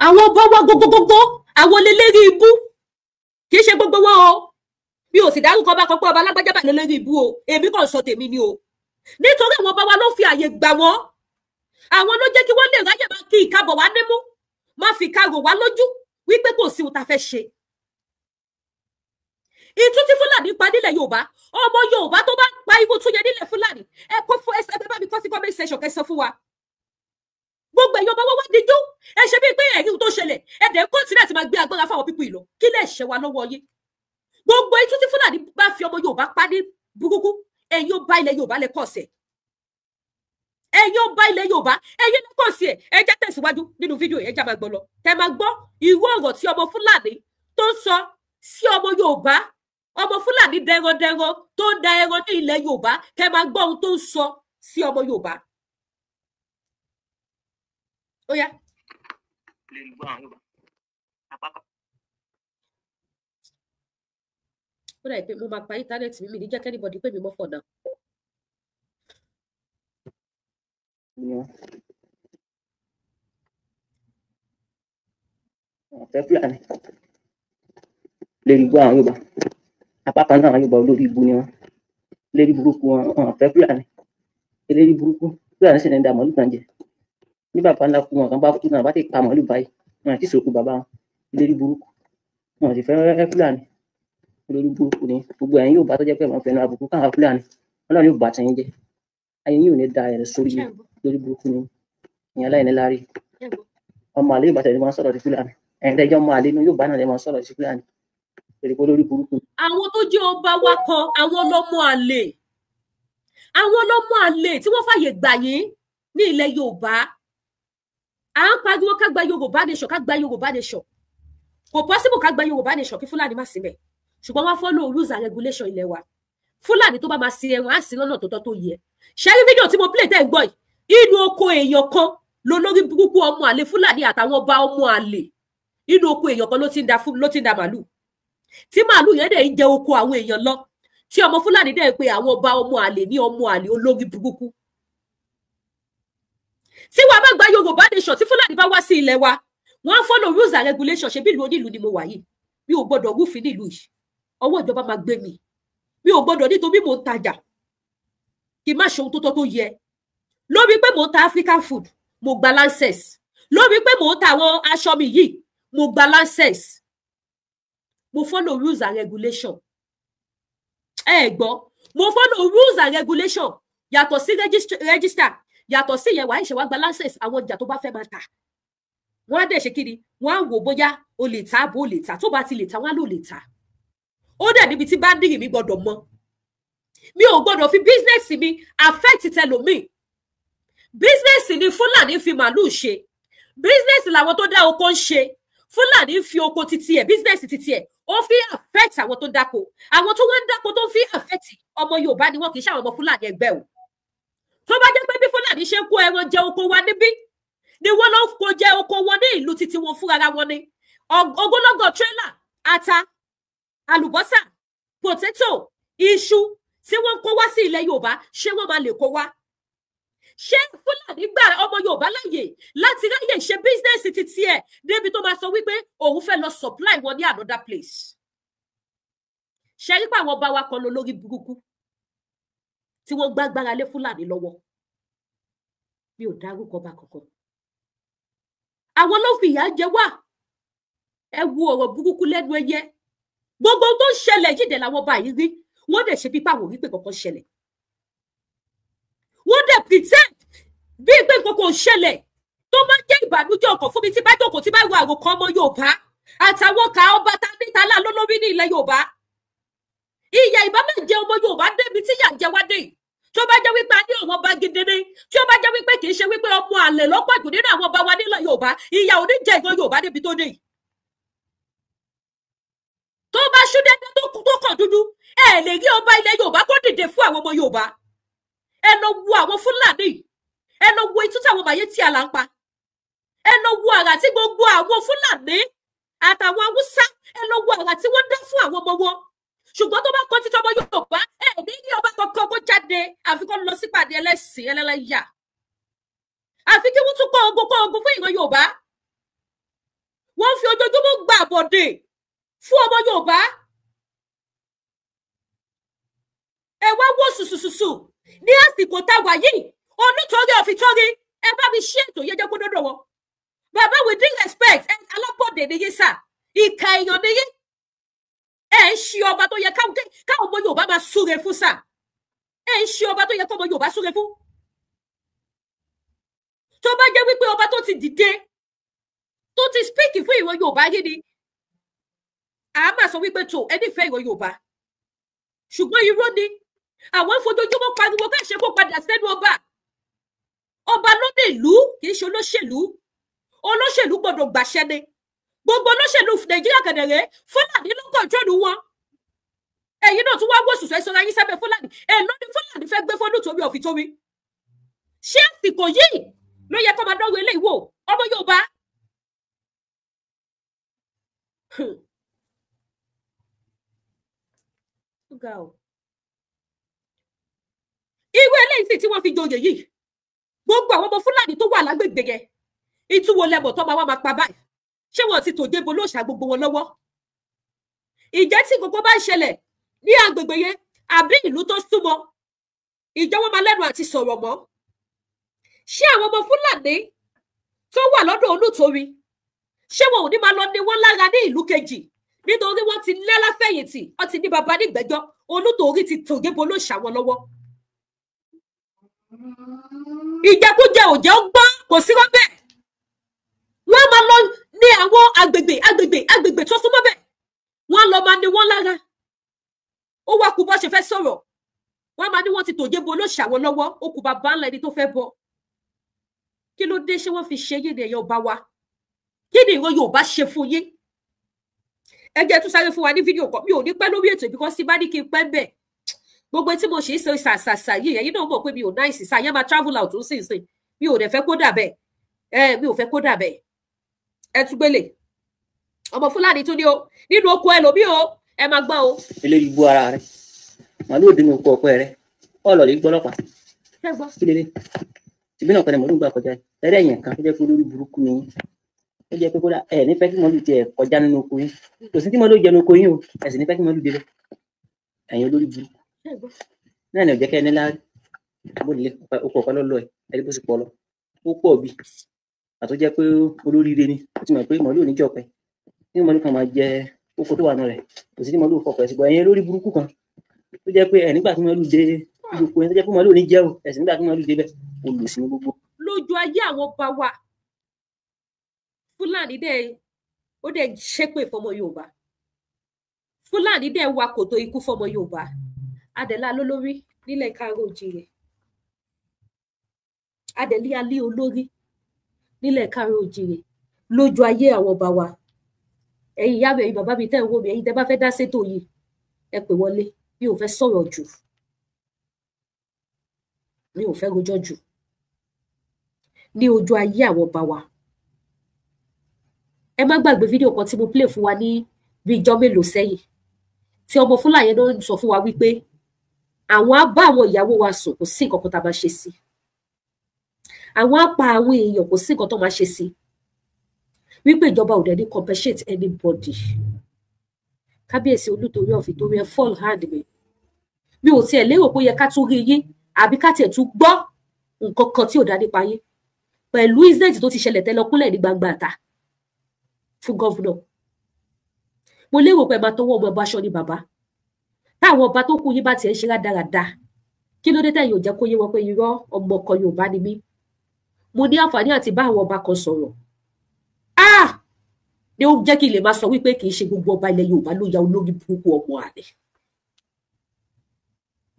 A: Àwọn ọba wa gbogbogbò, àwọn lélẹ́rí ibú, kì í ṣe gbogbo wọn o. Mi ò sì dárúkọ ọba kan pé ọba alágbájá bá lélẹ́rí ibú o, èmi kàn sọ tèmi ni o. Nítorí àwọn ọba wa ló fi àyè gbà wọ́n, àwọn ló jẹ́ kí wọ́n lè ráyè máa kí ìkabọ̀ wá nímú, má fi ìka rò wá lójú wípé kò sí ohun tá a fẹ́ ṣe. Ìtú tí Fúlàní pa nílẹ̀ Yorùbá, ọmọ Yorùbá tó bá pa ikú tún yẹ nílẹ̀ Fúlàní, ẹ kó fún ẹ bá mi kọ́ sí comment section kẹ́ sọ fún wa. Gbogbo ẹ̀yọ́ ọba wa wá díjú, ẹ ṣe bíi pé ẹ̀rí tó ṣẹlẹ̀, ẹ dẹ̀ kọ́ńtínà ti máa gbé agbára fáwọn pípọ̀ ìlọ, kí lè ṣe wa lọ́wọ́ yín. Gbogbo ìtú tí Fúlàní bá fi ọmọ Yorùbá pa ní burúkú, ẹ̀yin ó bá ilẹ̀ Yorùbá lẹ kọ̀ ọ̀sẹ̀. Ẹ̀yin ó bá ilẹ̀ Yorùbá, ẹ̀yin lẹ kọ̀ ọ̀sẹ̀. Ẹ jẹ́ tẹ̀síwájú nínú fídíò yẹn, ẹ já máa gbọ́ lọ. Tẹ máa gbọ́ irú ọ̀rọ̀ tí ọmọ Fúlàní tó ń sọ sí ọmọ Yorùbá, ọmọ Fúlàní dẹrandẹran tó ń da ẹran ní ilẹ̀ Yorùbá, kẹ máa gbọ́ ohun tó ń sọ sí ọmọ Yorùbá. Ó yá. Ó dà pé mo máa pa íńtánẹ́ẹ̀tì mi, mi ní jẹ́ kẹ́nìbọ̀dì pé mi mọ́ for now.
B: Ọ̀fẹ́ Fúlàní lérí gbọ́ àwọn Yorùbá, apá kan náà àwọn Yorùbá olórí ibu ni wọn, lérí burúkú wọn, ọ̀fẹ́ Fúlàní lérí burúkú. Fúlàní sì ní da màálù kan jẹ ní bàbá ńlá kú wọn kan bá kú náà bá ti pa màálù báyìí, wọn àti sòkú bàbá wọn lérí burúkú, wọn sì fẹ́ Fúlàní olórí burúkú ni gbogbo ẹ̀yin Yorùbá tó jẹ́ pé wọn fẹ́ràn àbùkù káwọn Fúlàní, Ọlọ́run yóò bá tẹ̀yìn jẹ́, ayé yìí ò ní da ẹ̀rẹ̀ sórí lórí burúkú ni ìyẹn aláìní láárí. Ọmọ àlè Yorùbá tẹ̀lé máa sọ̀rọ̀ sí Fúlàní, ẹ̀yin tẹ́jọ́ ọmọ àlè inú Yorùbá náà lè máa sọ̀rọ̀ sí Fúlàní lórí burúkú.
A: Àwọn tó jẹ́ ọba wa kan, àwọn ọlọ́mọ àlè, àwọn ọlọ́mọ àlè tí wọ́n fàyè gbà yín ní ilẹ̀ Yorùbá. À ń pariwo ká gba Yorùbá nation, ká gba Yorùbá nation. Kò possible ká gba Yorùbá nation kí Fúlàní má síbẹ̀, ṣùgbọ́n wọ́n follow rules and regulation ilẹ̀ wa. Fúlàní tó bá máa sin ẹran á sin lọ́nà tó tọ́ tó yẹ. Ṣé rí fídíò tí mo play tẹ́ ń gbọ́ yìí? Inú oko èèyàn kan lolórí burúkú ọmọ àlè Fúlàní àtàwọn ọba ọmọ àlè, inú oko èèyàn kan ló ti ń da màálù, tí màálù yẹn dẹ̀ ń jẹ oko àwọn èèyàn lọ, tí ọmọ Fúlàní dẹ̀ pé àwọn ọba ọmọ àlè ní ọmọ àlè olórí burúkú. Tí wàá bá gba Yorùbá nation, tí Fúlàní bá wá sí ilẹ̀ wa, wọ́n á follow rules and regulation. Ṣe bí ìlú onílùú ni mo wà yìí, mi ò gbọ́dọ̀ rúfin nílùú yìí, ọwọ́ ìjọba máa gbé mi, mi ò gbọ́dọ̀ nítorí mò ń tajà kí n má ṣe ohun tó tọ́ tó yẹ. Lórí pé mò ń ta African food, mo gba license. Lórí pé mò ń ta àwọn aṣọ mi yìí, mo gba license. Mo follow rules and regulation. Ẹ gbọ́, mo follow rules and regulation. Yàtọ̀ sí register, yàtọ̀ sí ìyẹn, wàá ìṣe wàá gba license àwọn ọjà tó bá fẹ́ máa tà. Wọ́n á dẹ̀ ṣe kíni, wọ́n á wò bóyá o lè ta bó o lè ta, tó bá ti lè ta wọ́n á lò lè ta. Ó dẹ̀ níbi tí báńdìrì mi gbọ́dọ̀ mọ. Mi ò gbọ́dọ̀ fi business mi affect tẹlòmíì. Business ni Fúlàní fi màálù ṣe, business làwọn tó dá oko ń ṣe. Fúlàní fi oko titi ẹ̀, business titi ẹ̀, ó fi affect àwọn tó ń dáko. Àwọn tó wá ń dáko tó ń fi affect ọmọ Yorùbá ni wọn, kì í ṣe àwọn ọmọ Fúlàní ẹgbẹ́ o. Tó bá jẹ́ pé bí Fúlàní ṣe ń kó ẹran jẹ oko wa níbí ni wọ́n lọ kó jẹ oko wọn ní ìlú titi wọn fúnra wọn ni, ogólọ́gọ̀ tírélà ata, àlùbọ́sà, pòtétò, iṣu tí wọ́n kó wá sí ilẹ̀ Yorùbá, ṣé wọ́n máa lè kó wá? Ṣé Fúlàní gba ọmọ Yorùbá láàyè láti ráyè ṣe bísínẹ́sì títí ẹ̀ débi tó máa sọ wípé òun fẹ́ lọ supply wọn ní another place? Ṣe rí pé àwọn ọba wa kan lọ lórí burúkú tí wọ́n gbàgbára lé Fúlàní lọ́wọ́? Mi ò dárúkọ ọba kankan. Àwọn ló fi ìyà jẹ wá. Ẹ wo ọ̀rọ̀ burúkú lẹ́nu ẹyẹ. Gbogbo tó ń ṣẹlẹ̀ yìí dẹ̀ làwọn ọba yìí rí, wọ́n dẹ̀ ṣe bí pàwọ̀ rí pé kankan ṣẹlẹ̀. Wọ́n dẹ̀ pretend bí pé nǹkan kò ṣẹlẹ̀. Tó máa ń jẹ́ ìbànújẹ́ ọkàn fún mi tí bá jókòó tí bá wo àròkàn ọmọ Yorùbá àtàwọn kà ọba ta níta lólórí ní ilẹ̀ Yorùbá. Ìyà ìbá máa jẹ ọmọ Yorùbá débi tí ìyà jẹ wá dé. Tó bá jẹ́ wípé a ní àwọn ọba gidi ni, tí ó bá jẹ́ wípé kì í ṣe wípé ọmọ àlè lọ́pọ̀ jù nínú àwọn ọba wa nílẹ̀ Yorùbá, ìyà ò ní jẹ ìran Yorùbá débi tó dé yìí. Tó bá ṣú dédé tó kú tó kàn dúdú, ẹ lè rí ọba ilẹ̀ Yorùbá kó dìde fún àwọn ọmọ Yorùbá. Ẹ lọ wo àwọn Fúlàní, Ẹ lọ wo itú táwọn Miyetti Allah ń pa. Ẹ lọ wo àrà tí gbogbo àwọn Fúlàní àtàwọn Haúsá, ẹ lọ wo àrà tí wọ́n dá fún àwọn ọmọ wọn. Ṣùgbọ́n tó bá kọ́ títí ọmọ Yorùbá, ẹ ní ní ọba kankan kó jáde, àfi kó lọ sípàdé ẹlẹ́sìn ẹlẹ́lẹ́yà, àfi kí wọ́n tún kọ́ ogun kọ́ ogun fún ìran Yorùbá. Wọ́n fi ojoojúmọ́ gba àbọ̀dè fún ọmọ Yorùbá. Ẹ wá wò sùsùsùsù ní àsìkò tá a wà yìí, Olùtorí ọ̀fìtorí, ẹ bá mi ṣí ètò yẹn jẹ́ kó dọ́dọ̀ wọn. Bàbá, with due respect, ẹ alábọ̀dé nìyí sà, ìkà èèyàn nìyí. Ẹ ń ṣe ọba tó yẹ káwọn ọmọ Yorùbá máa súre fún sà. Ẹ ń ṣe ọba tó yẹ kọ́ ọmọ Yorùbá súre fún. Tó bá jẹ́ wípé ọba tó ti dìde, tó ti speak fún ìran Yorùbá yìí ni, à máa sọ wípé tó ẹ nífẹ̀ẹ́ ìran Yorùbá. Ṣùgbọ́n irọ́ ni àwọn fojoojúmọ́ pariwo ká ṣe kó padà sẹ́nu ọba. Ọba ló ní ìlú, kì í ṣe olóṣèlú. Olóṣèlú gbọ́dọ̀ gbàṣẹ ni. Gbogbo olóṣèlú Nàìjíríà kẹdẹrẹ, Fúlàní ló control wọn. Ẹ̀yin náà tún wá wò sùsù, ẹ sọra yín sábẹ́ Fúlàní. Èló ni Fúlàní fẹ́ gbé fọlùtorí ọ̀fìtorí? Ṣé àsìkò yìí ló yẹ kó máa dánwò eléyìí wò ọmọ Yorùbá? Irú eléyìí sì tí wọ́n fi joyè yìí, gbogbo àwọn ọmọ Fúlàní tó wà lágbègbè yẹn, ìtúwo lẹmọ tó máa wá máa pa báyìí? Ṣé wọn ti tòjé bo lóòṣà gbogbo wọn lọ́wọ́? Ìjẹ́ tí gbogbo bá ń ṣẹlẹ̀ ní agbègbè yẹn àbí ìlú tó súnmọ́, ìjọ wọn máa lẹ́nu àti sọ̀rọ̀ mọ́? Ṣé àwọn ọmọ Fúlàní tó wà lọ́dọ̀ Olùtorí, ṣé wọn ò ní máa lọ ní wọn lára ní ìlú kejì? Nítorí wọn ti lẹ́láfẹ̀yìntì, wọn ti ní baba nígbẹ́jọ́, Olùtorí ti tòjé bo lóòṣà wọn lọ́wọ́. Ìjẹkújẹ òjẹ ó gbọ́n, kò sí rọ́bẹ̀. Wọ́n máa lọ ní àwọn agbègbè agbègbè agbègbè tó súnmọ́ bẹ́ẹ̀, wọ́n lọ máa ní wọ́n lára. Ó wá kú bó ṣe fẹ́ sọ̀rọ̀, wọ́n máa ní wọ́n ti tòjé bo ló ṣàwọn lọ́wọ́. Ó kú bàbá ńlá ẹni tó fẹ́ bọ. Kí ló dé? Ṣé wọ́n fi ṣe yín ní ẹ̀yàn ọba wa? Kí ni ìran Yorùbá ṣe fún yín? Ẹ jẹ́ tún sáré fún wa ní fídíò kan. Mi ò ní pẹ́ lórí ètò ìbíkọ́ sí bá ní kí n pẹ́ bẹ́ẹ̀. Gbogbo tí mo ṣe ń sọ ṣàṣàṣà yìí, ẹ̀yin náà mọ̀ pé mi ò náìsì sáà yẹn máa travel out ń sìn sìn. Mi ò dẹ̀ fẹ́ kó dà bẹ́ẹ̀. Ẹ mi ò fẹ́ kó dà bẹ́ẹ̀. Ẹ tún gbélé ọmọ Fúlàní tún ní o nínú oko ẹlòmíì o, ẹ máa gbọ́ o.
B: Eléyìí bú ara rẹ, màálù òdì ní oko ọpẹ rẹ, ọlọlẹ gbọlọpàá kí lélẹ tìbí náà kọlẹ màálù gbà kọjá ẹrẹ ẹyìn kan tó jẹ́ pé olórí burúkú ni ó jẹ́ pé kódà ẹ nífẹ̀ẹ́ kí màálù tiẹ̀ kọjá nínú oko yín, kò sí tí màálù jẹ nínú oko yín o, ẹ sì nífẹ̀ẹ́ kí màálù débẹ̀. Ẹ̀yin olórí burúkú náà ni ò jẹ́ kẹ́ ẹ ní láárí. Bó nílé oko ọ̀pẹ lọ́lọ́ ẹ ẹni bó sì pọ̀ lọ ó pọ̀ bí àtó jẹ́ pé olóríire ni ó ti mọ̀ pé màálù ò ní jọpẹ ní màálù kan máa jẹ oko tó wà nù rẹ̀, kò sí ní màálù fọpẹ. Ṣùgbọ́n ẹ̀yin olórí burúkú kan tó jẹ́ pé ẹ nígbà tí màálù dé oko yẹn, tó jẹ́ pé màálù ò ní jẹ o, ẹ sì nígbà tí màálù dé bẹ̀ olùsìn gbogbo.
A: Lójú ayé àwọn ọba wa, Fúlàní dẹ̀ ó dẹ̀ ṣépè fọmọ Yorùbá, Fúlàní dẹ̀ wa kòtò ikú fọmọ Yorùbá. Adẹ̀lá lólórí nílẹ̀ káàárọ̀ oòjíire, adẹ̀lé alẹ́ olórí nílẹ̀ káàárọ̀ oòjíire lójú ayé àwọn ọba wa. Ẹ̀yin ìyá mi, ẹ̀yin bàbá mi tẹ́ ń wò mí, ẹ̀yin tẹ́ bá fẹ́ dá sétò yìí, ẹ pè wọlé. Mi ò fẹ́ sọ̀rọ̀ jù, mi ò fẹ́ rojọ́ jù. Ní ojú ayé àwọn ọba wa, ẹ má gbàgbé fídíò kan tí mo play fún wa ní bí ijọ́ mélòó sẹ́yìn, tí ọmọ Fúlàní náà ń sọ fún wa wípé àwọn á bá àwọn ìyàwó wa sùn, kò sí nǹkan kan tá a máa ṣe sí, àwọn á pa àwọn èèyàn, kò sí nǹkan tó máa ṣe sí, wípé ìjọba ò dẹ̀ ní compensate anybody. Kábíyèsí Olútorí ọ̀fìtorí, ẹ fall hand mi. Mi ò tiẹ̀ lérò pé ó yẹ ká tún rí yín àbí ká tiẹ̀ tún gbọ́ nǹkan kan tí ò dá nípa yín pẹ̀lú incident tó ti ṣẹlẹ̀ tẹ́lọ kúnlẹ̀ ní gbangba àta fún gọ́vùnà. Mo lérò pé ẹ máa tọwọ́ ọmọ ẹbọ aṣọ ni bàbá. Táwọn ọba tó kú yín bá tiẹ̀ ń ṣe rádaràda, kí ló dé tẹ̀yin ò jẹ́ kó yé wọn pé irọ́ ọmọ kan Yorùbá ni mí? Mo ní àǹfààní àti bá àwọn ọba kan sọ̀rọ̀. Ah! Ni ó jẹ́ kí n lè máa sọ wípé kì í ṣe gbogbo ọba ilẹ̀ Yorùbá ló ya olórí burúkú ọmọ àlè.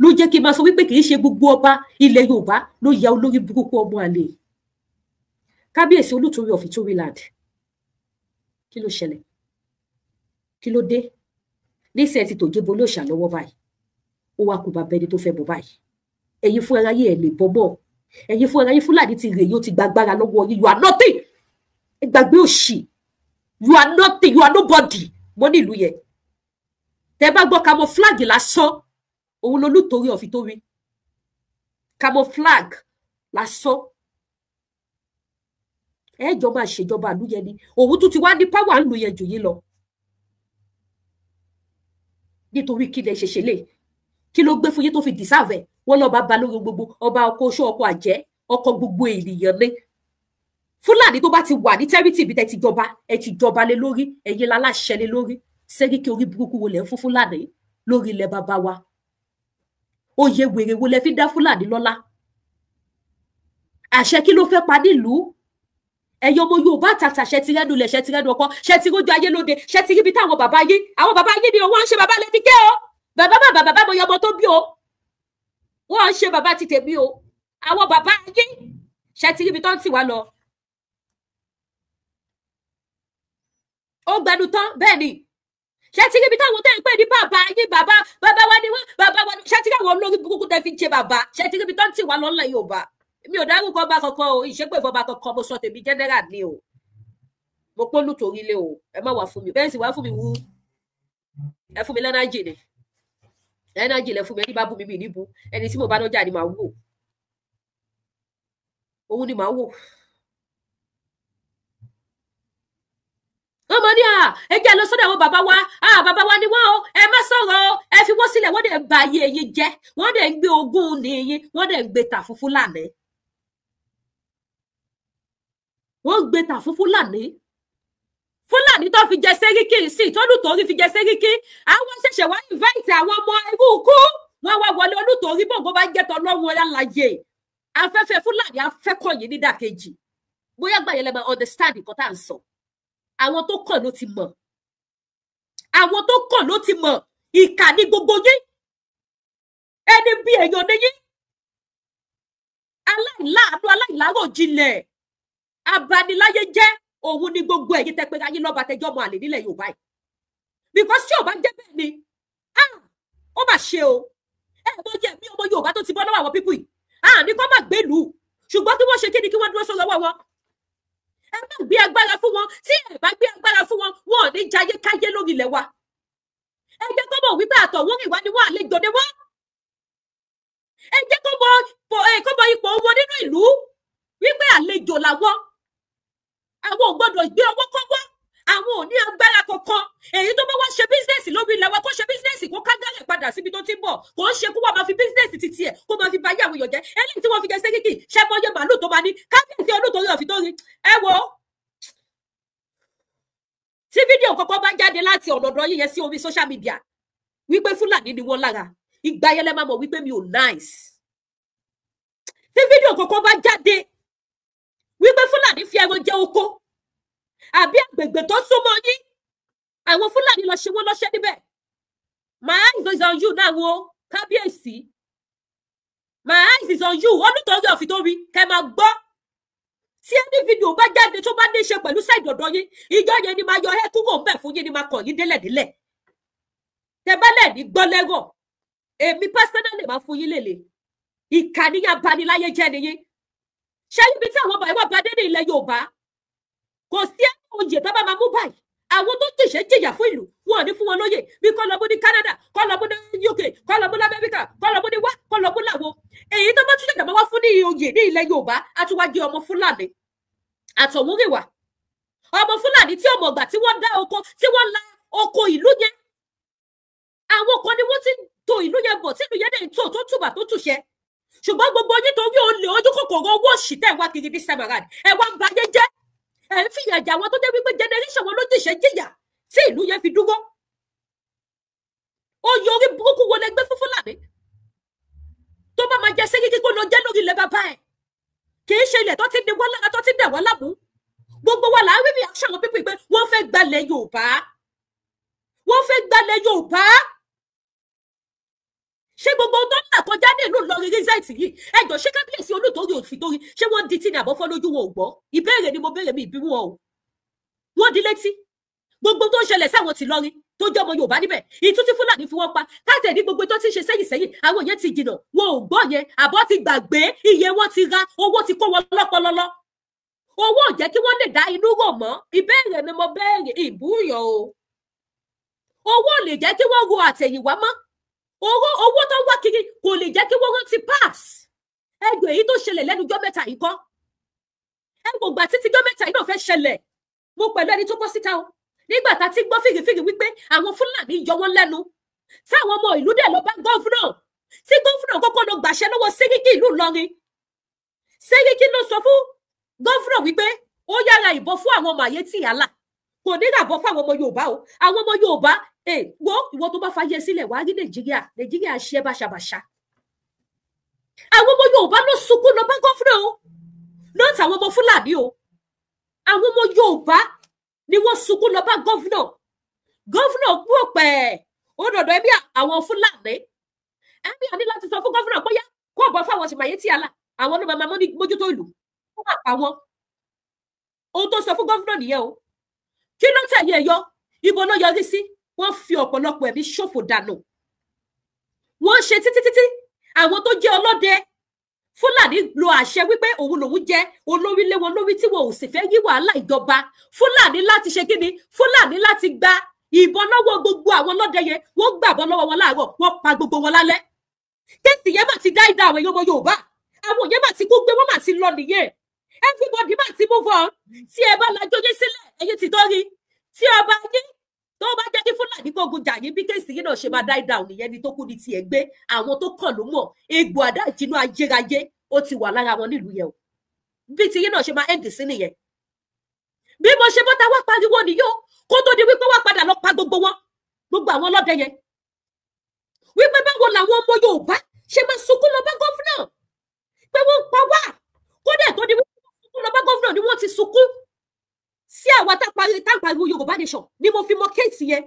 A: Ló jẹ́ kí n máa sọ wípé kì í ṣe gbogbo ọba ilẹ̀ Yorùbá ló ya olórí burúkú ọmọ àlè. Kábíyèsí Olútorí of Ìtoríland, kí ló ṣẹlẹ̀? Kí ló dé? Níṣẹ́ ti tòjébo lóòṣà lọ́wọ́ báyìí, ó wá kú bàbá ẹni tó fẹ́ bọ̀ báyìí. Ẹ̀yin fún aráyé ẹ̀ lè bọ́ mọ́. Ẹ̀yin fúnra yín, Fúlàní ti rè yóò ti gbàgbára lọ́wọ́ yín. You are nothing. Gbàgbé òṣì. You are nothing, you are nobody mọ́ nílùú yẹn. Tẹ bá gbọ́ camouflage lásán, òun lolútorí ọ̀fi tó rí camouflage lásán. Ẹ jọ máa ṣèjọba ìlú yẹn ni. Òun tún ti wá ní power ńlù yẹn jù yín lọ. Nítorí kí lẹ ṣe ṣe lè kí ló gbé fún yín tó fi deserve ẹ? Wọn lọba ba lórí gbogbo ọba, ọkọ oṣó, ọkọ àjẹ́, ọkọ gbogbo ènìyàn ní Fúlàní tó bá ti wà ní territory ibi tẹ ti jọba, ẹ ti jọba lé lórí, ẹ̀yin láláṣẹ lé lórí. Sẹ́ríkì orí burúkú wo lẹ ń fún Fúlàní lórí ilẹ̀ bàbá wa? Oyè wèrè wo lẹ fi dá Fúlàní lọ́lá? Àṣẹ kí ló fẹ́ pa nílùú? Ẹ̀yin ọmọ Yorùbá tàtà, ṣe ti rẹ́nu lẹ̀, ṣe ti rẹ́nu ọkọ, ṣe ti rójú ayé lóde, ṣe ti ríbi táwọn bàbá yín, àwọn bàbá yín ni wọ́n ń ṣe bàbá lẹ́ni ké o. Bàbá bàbá bàbá mo yọ ọmọ tó bí o, wọ́n ń ṣe bàbá ti tèmi o. Àwọn bàbá yín, ṣe ti ríbi tó ń tì wá lọ. Ó gbẹnu tán bẹ́ẹ̀ ni. Ṣe ti ríbi táwọn tẹ́ ń pè ní bàbá yín, bàbá bàbá wa ni wọ́n, bàbá wa ni, ṣe ti rí àwọn olórí burúkú tẹ́ fi ń ṣe bàbá, ṣe ti ríbi tó ń tì wá lọ́lẹ̀ Yorùbá? Mi ò dárúkọ ọba kankan o, ìṣépè fọba kankan. Mo sọ tèmi general ni o. Mo pólú torí lé o. Ẹ má wà fún mi bẹ́ẹ̀ sì wá fún mi wú. Ẹ fún mi lẹ́nájì ni, ẹnájì lẹ fún mi. Ẹni bá bú mi, mi ní bu. Ẹni tí mo bá lọ́jà ni màá wò, òun ni màá wò. Wọ́n mọ̀ ní à, ẹ jẹ́ lọ sọ́dọ̀ àwọn bàbá wa. À, bàbá wa ni wọ́n o. Ẹ má sọ̀rọ̀ o, ẹ fi wọ́n sílẹ̀. Wọ́n dẹ̀ ń ba ayé yín jẹ́, wọ́n dẹ̀ ń gbé ogún ní yín, wọ́n dẹ̀ ń gbé tà fún Fúlàní. Wọ́n gbé tà fún Fúlàní. Fúlàní tó fi jẹ sẹ́ríkì sí tọ́lùtòrí fi jẹ sẹ́ríkì, àwọn ṣẹ̀ṣẹ̀ wá invite àwọn ọmọ irú ikú wọ́n wá wọlé olùtòrí. Bòǹgó bá jẹ́ tọ́lọ́run ọlálàyé afẹ́fẹ́ Fúlàní afẹ́kọ̀yìn nídàkejì. Bóyá gbà yẹn lẹ máa understand nǹkan tá à ń sọ. Àwọn tó kàn ló ti mọ̀, àwọn tó kàn ló ti mọ̀. Ìkà ní gbogbo yín, ẹni bí èèyàn ní yín, aláìláàánú, aláìláròjinlẹ̀, abaniláyé jẹ́ òun ni gbogbo ẹ̀yin tẹ́ pé ayé lọ́ba tẹjọ́ mọ àlè nílẹ̀ Yorùbá yìí. Because tí ò bá jẹ́ bẹ́ẹ̀ ni, ah, ó mà ṣe o. Ẹ mọ jẹ́ mi ọmọ Yorùbá tó ti bọ́ lọ́wọ́ àwọn people yìí. Ah, ní kó má gbélùú, ṣùgbọ́n kí wọ́n ṣe kí ni, kí wọ́n dúró sórí ọwọ́ wọn. Ẹ má gbé agbára fún wọn. Tí ẹ bá gbé agbára fún wọn, wọn ò ní jayé káyé lórí ilẹ̀ wa. Ẹ jẹ́ kó mọ̀ wípé àtọ̀húnrìn wá ni wọ́n, àlejò ni wọ́n. Ẹ jẹ́ kó mọ ipò wọn nínú ìlú, wípé àlejò làwọn, àwọn ò gbọ́dọ̀ gbé ọwọ́ kọ́wọ́, àwọn ò ní agbára kankan. Èyí tó bá wá ṣe business lórí ilẹ̀ wa, kó ṣe business, kó kágárẹ̀ padà síbi tó ti ń bọ̀. Kó ń ṣe kó wá máa fi business titi ẹ̀, kó máa fi ba ayé àwọn èèyàn jẹ́. Eléyìí tí wọ́n fi jẹ sẹ́ríkì, ṣẹ́ mọ́yé màálù tó máa ní kábíyèsí olótorí ọ̀fi tó rí. Ẹ wo, tí fídíò kọ́kọ́ bá jáde láti ọ̀dọ̀dọ̀ yín yẹn sí orí social media wípé Fúlàní ni wọ́n lára, ìgbà yẹn lẹ máa mọ̀ wípé mi ò nice. Tí fídíò kọ́kọ́ bá jáde wípé Fúlàní fi ẹran jẹ oko àbí àgbègbè tó súnmọ́ yín, àwọn Fúlàní lọ ṣe wọ́n lọ́ṣẹ́ níbẹ̀, my eyes is on you now o. Kábíyèsí, my eyes is on you. Olùtọ́rí ọ̀fìn tó rí kẹ́ máa gbọ́. Tí ẹni fídíò bá jáde tó bá ní ṣe pẹ̀lú side ọ̀dọ̀ yín, ìjọ yẹn ni máa yọ ẹ́ kúrò ń bẹ̀ fún yín, ni máa kàn yín délẹ̀délẹ̀. Tẹ bá lẹ̀ ní gbọ́ lẹ́rọ̀, èmi personally máa fún yín lélẹ̀. Ìkà níyàn, abaniláyé jẹ́ nìyín. Ṣé ibi tí àwọn bàbá bá dé ní ilẹ̀ Yorùbá, kò sí oyè tó bá máa mú báyìí. Àwọn tó jìṣẹ́ jìyà fún ìlú, wọn ò ní fún wọn lóyè. Bí kọ́ lọ́mú ní Canada, kọ́ lọ́mú ní UK, kọ́ lọ́mú ní Amẹ́ríkà, kọ́ lọ́mú ní wá, kọ́ lọ́mú làwọn. Èyí tó bá tún jẹ̀dá máa wá fún ní oyè ní ilẹ̀ Yorùbá, á tún wá jẹ́ ọmọ Fúlàní àtọ̀húnrìnwá, ọmọ Fúlàní tí ọmọ ọgbà tí wọ́n dá oko, tí wọ́n la oko ìlú yẹn. Àwọn kan ni wọ́n ti tò ìlú yẹn bọ̀, tí ìlú yẹn dẹ̀ ń tò, tó tùbà tó tùṣẹ́. Ṣùgbọ́n gbogbo yín, torí olè, ojú kòkòrò, owó òṣì tẹ̀ wá kiri this time around, ẹ wá ń ba ayé jẹ́, ẹ ń fìyà jà àwọn tó jẹ́ wípé generation wọn ló jìṣẹ́ jìyà tí ìlú yẹn fi dúró. Oyè orí burúkú wo lẹ gbé fún Fúlàní? Tó bá máa jẹ sẹ́ríkì, kó lọ jẹ́ lórí ilẹ̀ bàbá ẹ̀. Kì í ṣe ilẹ̀ tó ti ní wọ́n lára, tó ti dẹ̀ wọ́n láàmú. Gbogbo wa là ń rí reaction àwọn people pé wọ́n fẹ́ gbalẹ̀ Yorùbá, wọ́n fẹ́ gbalẹ̀ Yorùbá. Ṣé gbogbo ohun tó ń là kọjá ní ìlú Ìlọrin recent yìí, ẹjọ, ṣé kábíyèsí olùtorí òfin torí, ṣé wọ́n di tí ní àbọ̀fọ́ lójú wọn ò gbọ́? Ìbéèrè ni mo béèrè, mi ìbí wọn o. Wọ́n di létí gbogbo tó ń ṣẹlẹ̀ sáwọn ti lọrin. tó jẹ́ ọmọ Yorùbá níbẹ̀. Ìtú tí Fúlàní fi wọ́n pa káàtẹ̀ ní gbogbo tó ti ń ṣe sẹ́yìn sẹ́yìn, àwọn yẹn ti jìnà, wọn ò gbọ́ yẹn, àbọ̀ ti gbàgbé, iye wọn ti ra, owó ti kó wọn lọ́pọlọlọ. Owó ò jẹ́ kí wọ́n lè dá inú rò mọ́. Ìbéèrè ni mo béèrè, ìbúyàn o. Owó ò lè jẹ́ kí wọ́n ro àtẹ̀yìnwá mọ́. Owó tó ń wá kiri kò lè jẹ́ kí wọ́n rántí pass. Ẹgbẹ́ èyí tó ṣẹlẹ̀ lẹ́nu jọ́ mẹ́ta yìí kọ́. Ẹ wò gbà títí jọ́ mẹ́ta yìí náà fẹ́ ṣẹlẹ̀. Mo pẹ̀lú ẹni tó bọ́ síta o. Nígbà tá a ti gbọ́ fìrìfìrì wípé àwọn Fúlàní yọ wọ́n lẹ́nu, táwọn ọmọ ìlú dẹ̀ lọ bá gọ́fúnà, tí gọ́fúnà kọ́kọ́ lọ gbàṣẹ lọ́wọ́ Sẹ́ríkì ìlú Ìlọrin. Sẹ́ríkì ló sọ fún gọ́fúnà wípé ó yára ìbọn fún àwọn ọmọ àyè tí yàrá kò ní ràbọ̀ fún àwọn ọmọ Yorùbá o. Àwọn ọmọ Yorùbá wo ìwọ tó bá fàyè sílẹ̀ wàá rí Nàìjíríà, Nàìjíríà ṣe báṣabàṣa. Àwọn ọmọ Yorùbá ló sunkún lọ bá gọ́fúnà o, lọ́ọ̀tà àwọn ọmọ Fúlàní o. Àwọn ọmọ Yorùbá ni wọ́n sunkún lọ bá gọ́fúnà. Gọ́fúnà kú ọ̀pẹ̀ ó dọ̀dọ̀ ẹbí àwọn Fúlàní. Ẹbí àní láti sọ fún gọ́fúnà bóyá kó ọ̀bọ fáwọn tìmọ̀yé tí àlà àwọn ló máa mójútó ìlú, kó máa pa wọn. Ohun tó sọ fún gọ́fúnà nìyẹn o. Kí ló tẹ̀lé ẹ yọ? Ibo ló yọrí sí? Wọ́n fi ọ̀pọ̀lọpọ̀ ẹ̀mí ṣòfò dànù. Wọ́n ṣe títí títí àwọn tó jẹ́ ọlọ́dẹ Fúlàní lo àṣẹ wípé òun lòun jẹ́ olórí lé wọn lórí, tí wọn ò sì fẹ́ yí wàhálà ìjọba. Fúlàní láti ṣe kíni? Fúlàní láti gba ìbọn lọ́wọ́ gbogbo àwọn ọlọ́dẹ yẹn. Wọ́n gbàbọn lọ́wọ́ wọn láàárọ̀, wọ́n pa gbogbo wọn lálẹ́. Kéèsì yẹn mà ti dá ìdá àwọn èèyàn ọmọ Yorùbá. Àwọn yẹn mà ti kú gbé, wọ́n mà ti lọ nìyẹn. Everybody mà ti move on. Tí ẹ bá lajú yín sílẹ̀, ẹ̀yin ti tọ́rí. Tí ọba yín tó bá jẹ́ kí Fúlàní gbógun jà yín, bí kéèsì yìí náà ṣe máa dá ìdá òun nìyẹn. Ni tó kú ní tiẹ̀ gbé, àwọn tó kàn ló mọ̀. Egbò àdá ìjìnà ayérayé ó ti wà lára wọn nílùú yẹn o. Bí ti yín náà ṣe máa end sí nìyẹn. Bí mo ṣe bọ́ta wá pariwo nìyó, kó tó di wípé wá padà lọ pa gbogbo wọn, gbogbo àwọn ọlọ́dẹ yẹn. Wípé báwo làwọn ọmọ Yorùbá ṣe máa sunkún lọ bá gọ́fúnà pé wọ́n ń pa wá. Kódà tó di wípé wọ́n sunkún lọ bá gọ́fúnà ni wọ́n ti sunkún sí àwa tá pariwo Yorùbá nation. Ni mo fi mọ kéèsì yẹn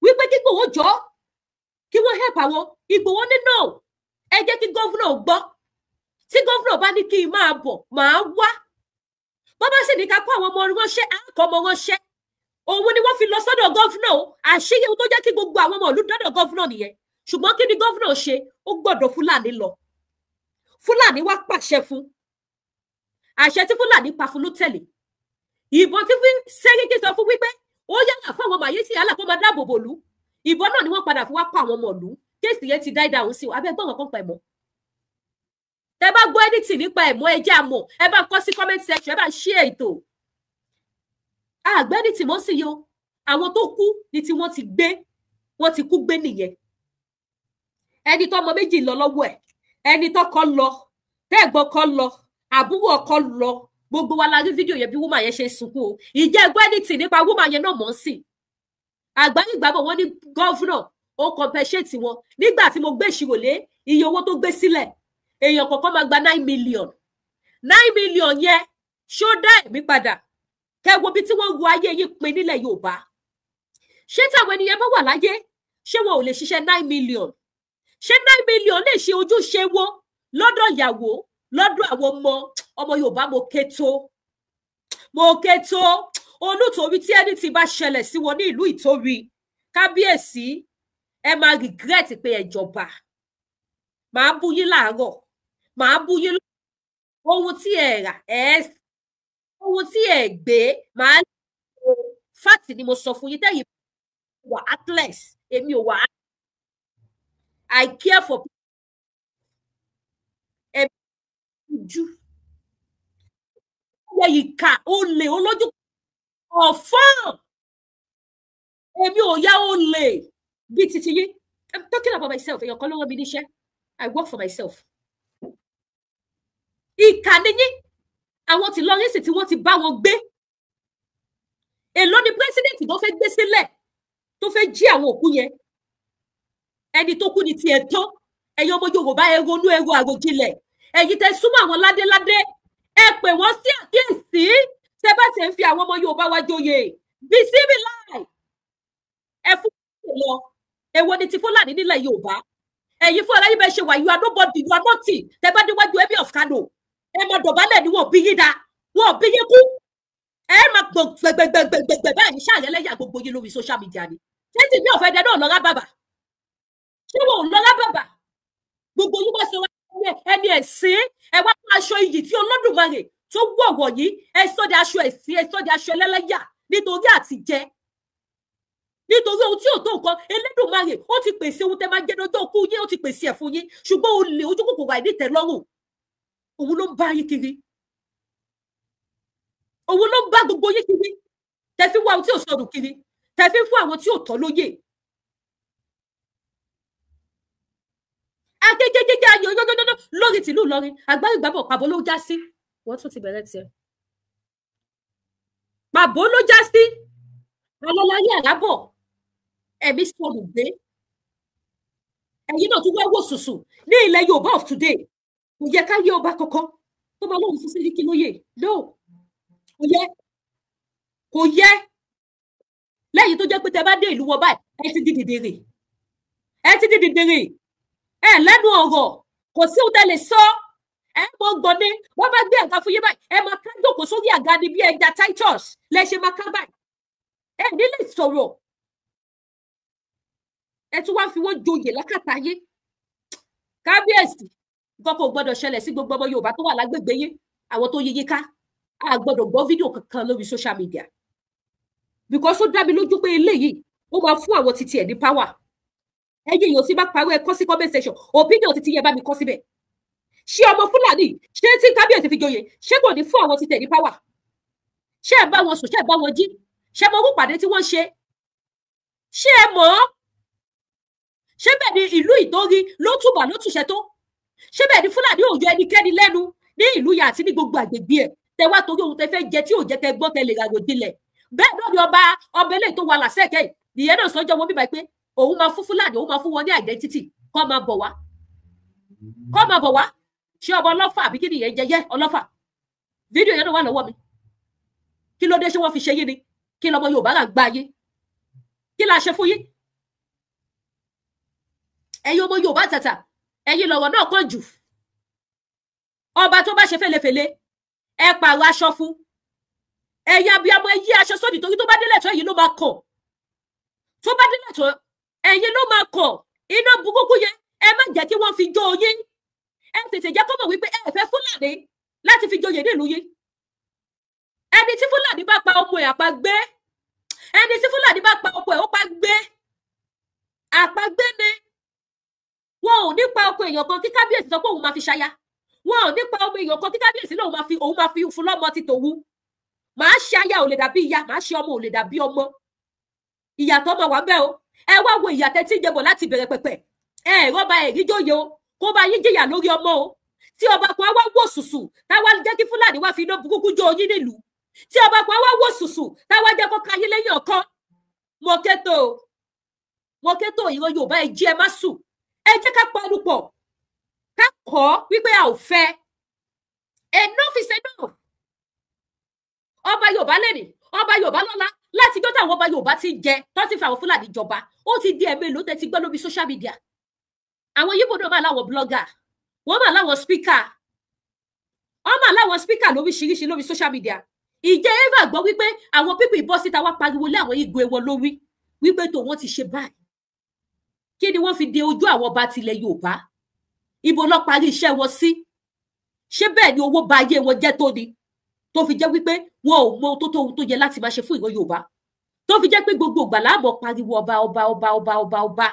A: wípé kí Ìgbòho jọ kí wọ́n help àwọn. Ìgbòho ní no, ẹ jẹ́ kí gọ́fúnà gbọ́. Tí gọ́fúnà bá ní kí n máa bọ̀, màá wá. Bọ́bá sì ní ká kó àwọn ọmọ ránṣẹ́, á kọ́ ọmọ ránṣẹ́. Òun ni wọ́n fi lọ sọ́dọ̀ gọ́fúnà o. Àṣírí ohun tó jẹ́ kí gbogbo àwọn ọmọ ìlú dọ́dọ̀ gọ́fúnà nìyẹn. Ṣùgbọ́n kí ni gọ́fúnà ṣe? Ó gbọ́dọ̀ Fúlàní lọ. Fúlàní wá pàṣẹ fún. Àṣẹ tí Fúlàní pa fún ló tẹ̀lé. Ìbọn tí Sẹ́ríkì sọ fún wípé ó yára fún àwọn ọmọ àyè tí yàrá kó máa dáàbò bò lú. Ìbọn náà ni wọ́n padà fi wá pa àwọn ọmọ ìlú. Kéèsì yẹn ti dá ìdáhùn sí o. Abẹ́ gbọ́n kan pa ẹ̀mọ́. Tẹ bá gbọ́ anything nípa ẹ̀mọ́, ẹ jẹ́ àmọ̀. Ẹ bá kọ sí comment section, ẹ bá share ètò. Àgbẹ̀ ní tìmọ́ sí yo. Àwọn tó kú ni tí wọ́n ti gbé, wọ́n ti kú gbé nìyẹn. Ẹni tó ọmọ méjì lọ lọ́wọ́ ẹ̀, ẹni tó kọ́ lọ, tẹ́ẹ̀gbọ́n kọ́ lọ, àbúrò ọkọ lọ. Gbogbo wa la rí fídíò yẹn bí woman yẹn ṣe sunkún o. Ìjẹ́ gbọ́ anything nípa woman yẹn náà mọ̀ sí. Àgbáyé ìgbàgbọ́ wọn ní gọ́fúnà ó compensate wọn. Nígbà tí mo gbé ìṣirò lé iye owó tó gbé sílẹ̀, èèyàn kọ̀ọ̀kan máa gba 9 million. 9 million yẹn ṣó dá ẹ̀mí padà? Kẹ́ wo bí tí wọ́n ru ayé yìí pin nílẹ̀ Yorùbá. Ṣé táwọn ènìyàn bá wà láyé, ṣé wọn ò lè ṣiṣẹ́ 9 million? Ṣé 9 million lè ṣe ojúṣe wọn lọ́dọ̀ ìyàwó, lọ́dọ̀ àwọn ọmọ? Ọmọ Yorùbá, mo ké tó, mo ké tó. Olùtorí tí ẹni tí bá ṣẹlẹ̀ sí wọn ní ìlú Ìtorí, kábíyèsí, ẹ máa regret pé ẹ jọba. Màá bú yín láàárọ̀, màá bú yín lọ́wọ́. Ohun tí ẹ rà ẹ, ohun tí ẹ gbé, màá lè fàtì ni mo sọ fún yín. Tẹ́yìn wà atlas, èmi ò wà. I care for people. Ẹ̀mí ojú ẹ̀ ìkà olè olójú ọ̀fọ́n. Èmi ò yá olè bíi titi yín. I'm talking about myself. Èèyàn kan ló rán mi níṣẹ́. I work for myself. Ìkà ni yín. Àwọn tí lọ rísì tí wọ́n ti bá wọn gbé. Èló ni president tó fẹ́ gbé sílẹ̀ tó fẹ́ jí àwọn òkú yẹn? Ẹni tó kú ni tiẹ̀ tán. Ẹ̀yin ọmọ Yorùbá, ẹ ronú, ẹ ro àròjinlẹ̀. Ẹ̀yin tẹ́ súnmọ́ àwọn ládéládé, ẹ pè wọ́n sí àkíyèsí. Tẹ́ bá tẹ̀ ń fi àwọn ọmọ Yorùbá wa joyè bí síbi láì ẹ fún wọn lọ. Èwo ni ti Fúlàní nílẹ̀ Yorùbá? Ẹ̀yin fún aláyé bẹ́ẹ̀ ṣe wà, you are nobody, you are nothing. Tẹ́ bá déwájú Emir of Kano, ẹ máa dọ̀bálẹ̀ ni, wọn ò bí yín da, wọn ò bí yín kú. Ẹ máa gbọ̀n gbẹgbẹgbẹgbẹgbẹ báyìí ṣàyẹlẹ́yà gbogbo yín lórí social media ni. Ṣé tìmí ọ̀fẹ́ dẹ náà lọ́ra bàbà? Ṣé wọn ò lọ́ra bàbà? Gbogbo yín wá sọ ẹni ẹ̀sìn, ẹ wá fún aṣọ iyì tí Olódùmarè tó wọ̀wọ̀ yìí, ẹ sọ di aṣọ ẹ̀sìn, ẹ sọ di aṣọ ẹlẹ́lẹ́yà nítorí àtijẹ, nítorí ohun tí ò tó nǹkan. Elédùmarè ó ti pèsè ohun tẹ máa jẹ lọ́jọ́ òkú yín, ó ti pèsè ẹ̀ fún yín, ṣùgbọ́n olè ojú kòkòrò àìnítẹ́lọ́rùn òun ló ń bá yín kiri, òun ló ń bá gbogbo yín kiri, tẹ fi wá ohun tí ò sọnù kiri, tẹ fi fún àwọn tí ò tọ́ lóyè. Akékékéké ayò yóyóyóyó lórí tìlú Ìlọrin, àgbárígbábọ̀ pàbó ló já sí. Wọ́n tún ti bẹ̀rẹ̀ tiẹ̀, pàbó ló já sí. Alọ́láyé àrábọ̀ ẹ̀mí sọnù gbé. Ẹ̀yin náà tún wá wò sùsù ní ilẹ̀ Yorùbá of today. Kò yẹ ká yé ọba kankan tó máa lóhùn fún Sẹ́ríkì lóyè. No, kò yẹ, kò yẹ. Lẹ́yìn tó jẹ́ pé tẹ bá dé ìlú wọn báyìí, ẹ ti di dìdìrì, ẹ ti di dìdìrì, ẹ lẹ́nu ọ̀rọ̀, kò sí ohun tẹ́ lè sọ. Ẹ mọ gbọ́n ní wọ́n bá gbé àga fún yín báyìí, ẹ máa ká jókòó sórí àga ni bí ẹja Titus lẹ ṣe máa ká báyìí, ẹ ní lè sọ̀rọ̀. Ẹ tún wá fi wọ́n joyè lákàtà yín. Kábíyèsí, nǹkan kò gbọ́dọ̀ ṣẹlẹ̀ sí gbogbo ọmọ Yorùbá tó wà lágbègbè yín, àwọn tó yí yín ká. A gbọ́dọ̀ gbọ́ fídíò kankan lórí social media, because ó dá mi lójú pé eléyìí ó máa fún àwọn títí ẹ̀ ní power. Ẹ̀yin èèyàn tí bá parí, ẹ kọ sí comment section opinion títí yẹn, bá mi kọ síbẹ̀. Ṣé ọmọ Fúlàní, ṣé tí kábíyèsí fi joyè, ṣé kò ní fún àwọn títí ẹ̀ ní power? Ṣé ẹ bá wọn sùn? Ṣé ẹ bá wọn jí? Ṣé mo rúpàdé tí wọ́n ṣe? Ṣé ẹ mọ̀ ọ́? Ṣé bẹ́ẹ̀ ni ìlú Ìtorí ló túbọ̀ ló túṣẹ tó? Ṣé bẹ́ẹ̀ ni Fúlàní ò yọ ẹnikẹ́ni lẹ́nu ní ìlú yà àti ní gbogbo àgbègbè ẹ̀? Tẹ wá torí ohun tẹ fẹ́ jẹ tí ò jẹ́ kẹ gbọ́ kẹ lè ràgò jinlẹ̀. Bẹ́ẹ̀ náà ni ọba ọba eléyìí tó wà làṣẹkẹ ìyẹn náà sọjọ́ wọn bíbá pé òun máa fún Fúlàní, òun máa fún wọn ní identity, kọ́ máa bọ̀ wá, kọ́ máa bọ̀ wá. Ṣé ọba ọlọ́fà àbí kí nìyẹn jẹ? Yẹ ọlọ́fà, fídíò yẹn náà wà lọ́wọ́ mi. Kí ló dé? Ṣé wọ́n fi ṣe yín ni? Kí lọmọ Yorùbá là ń gbá yín? Kí la ṣe fún yín? Ẹ̀yin ọmọ Yorùbá tàtà, ẹ̀yin lọ̀rọ̀ náà kàn jù. Ọba tó bá ṣe fẹ́lẹ́fẹ́lẹ́, ẹ pààrọ̀ aṣọ fún. Ẹ̀yin abiyamọ, ẹ yí aṣọ sódì, torí tó bá délẹ̀ tó, ẹ̀yin ló máa kàn. Tó bá délẹ̀ tó, ẹ̀yin ló máa kàn. Iná burúkú yẹn, ẹ má jẹ́ kí wọ́n fi jó yín. Ẹ tètè jẹ́ kó mọ̀ wípé ẹ fẹ́ Fúlàní láti fi joyè nílùú yín. Ẹni tí Fúlàní bá pa ọmọ ẹ̀ àpagbé, ẹni tí Fúlàní bá pa ọkọ ẹ̀ ó pa gbé, àpagbé ni. Wọn ò ní pa ọkọ èèyàn kan kí kábíyèsí sọ pé òun máa fi ṣaya. Wọn ò ní pa ọmọ èèyàn kan kí kábíyèsí náà òun máa fi fún lọ́mọ ti tòun. Màá ṣe aya ò lè dàbí ìyá, màá ṣe ọmọ ò lè dàbí ọmọ. Ìyàtọ̀ máa wà bẹ́ẹ̀ o. Ẹ wá wo ìyàtẹ̀ tí ń jẹbọ̀ láti bẹ̀rẹ̀ pẹ̀pẹ̀. Ẹ rọ́bà ẹ̀rí jóye o, kó bá yín jìyà lórí ọmọ o. Tí ọba kan wá wò sùsù táwa jẹ́ kí Fúlàní wá fi iná burúkú jó yín nílùú, tí ọba kan wá wò sùsù táwa jẹ́ kó ka yín lẹ́yìn ọ̀kan. Mo kéto, mo kéto. Ìran Yorùbá, ẹ jí, ẹ má sùn. Ẹ jẹ́ ká panu pọ̀, ká kọ́ wípé a ò fẹ́. Enough is enough. Ọba Yorùbá lẹ́nìí, ọba Yorùbá lọ́la, láti gbọ́ táwọn ọba Yorùbá ti jẹ tó ti fi àwọn Fúlàní jọba, ó ti di ẹ̀mélòó tẹ́ ti gbọ́ lórí social media? Àwọn Yíbò náà máa láwọn blogger, wọ́n máa láwọn speaker, wọ́n máa láwọn speaker lóríṣiríṣi lórí social media. Ìjẹ́ eva gbọ́ wípé àwọn people bọ́ síta wá pariwo lé àwọn igun wọn lórí wípé tó wọ́n ti ṣe báyìí? Kí ni wọ́n fi de ojú àwọn ọba tilẹ̀ Yorùbá? Ibo lọ parí iṣẹ́ wọn sí? Ṣé bẹ́ẹ̀ ni owó ba ayé wọn jẹ́ tó ni, tó fi jẹ́ wípé wọn ò mọ ohun tó tó ohun tó yẹ láti máa ṣe fún ìran Yorùbá, tó fi jẹ́ pé gbogbo ìgbà láàmú pariwo ọba, ọba, ọba, ọba, ọba, ọba,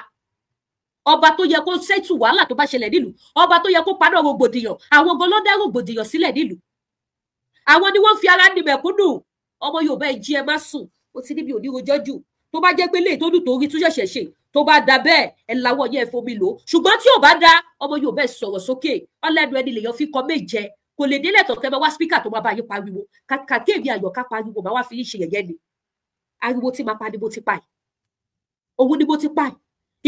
A: ọba tó yẹ kó ṣètù wàhálà tó bá ṣẹlẹ̀ nílùú, ọba tó yẹ kó paná rògbòdìyàn, àwọn gan ló dá rògbòdìyàn sílẹ̀ nílùú, àwọn ni wọ́n fi ara ní mẹ̀kúnnù. Ọmọ Yorùbá, ẹ jí, ẹ má sùn. Ó ti níbi òní rojọ́ jù. Tó bá jẹ́ pé léè tó dùn tó rí tún ṣẹ̀ṣẹ̀ ṣe, tó bá da bẹ́ẹ̀, ẹ lawọ́ yẹn fomi lò. Ṣùgbọ́n tí ò bá da, ọmọ Yorùbá, ẹ sọ̀rọ̀ sókè. Ọlẹ́nu ẹni lèèyàn fi kọ méje, kò lè délẹ̀ tọ̀kẹ́ máa wá speaker tó máa bá yín pariwo. Kàkà kéèmí àyọ̀ká pariwo, máa wá fi yín ṣe yẹ̀yẹ́ ni. Ariwo tí máa pa ni mo ti pa yìí, òun ni mo ti pa yìí.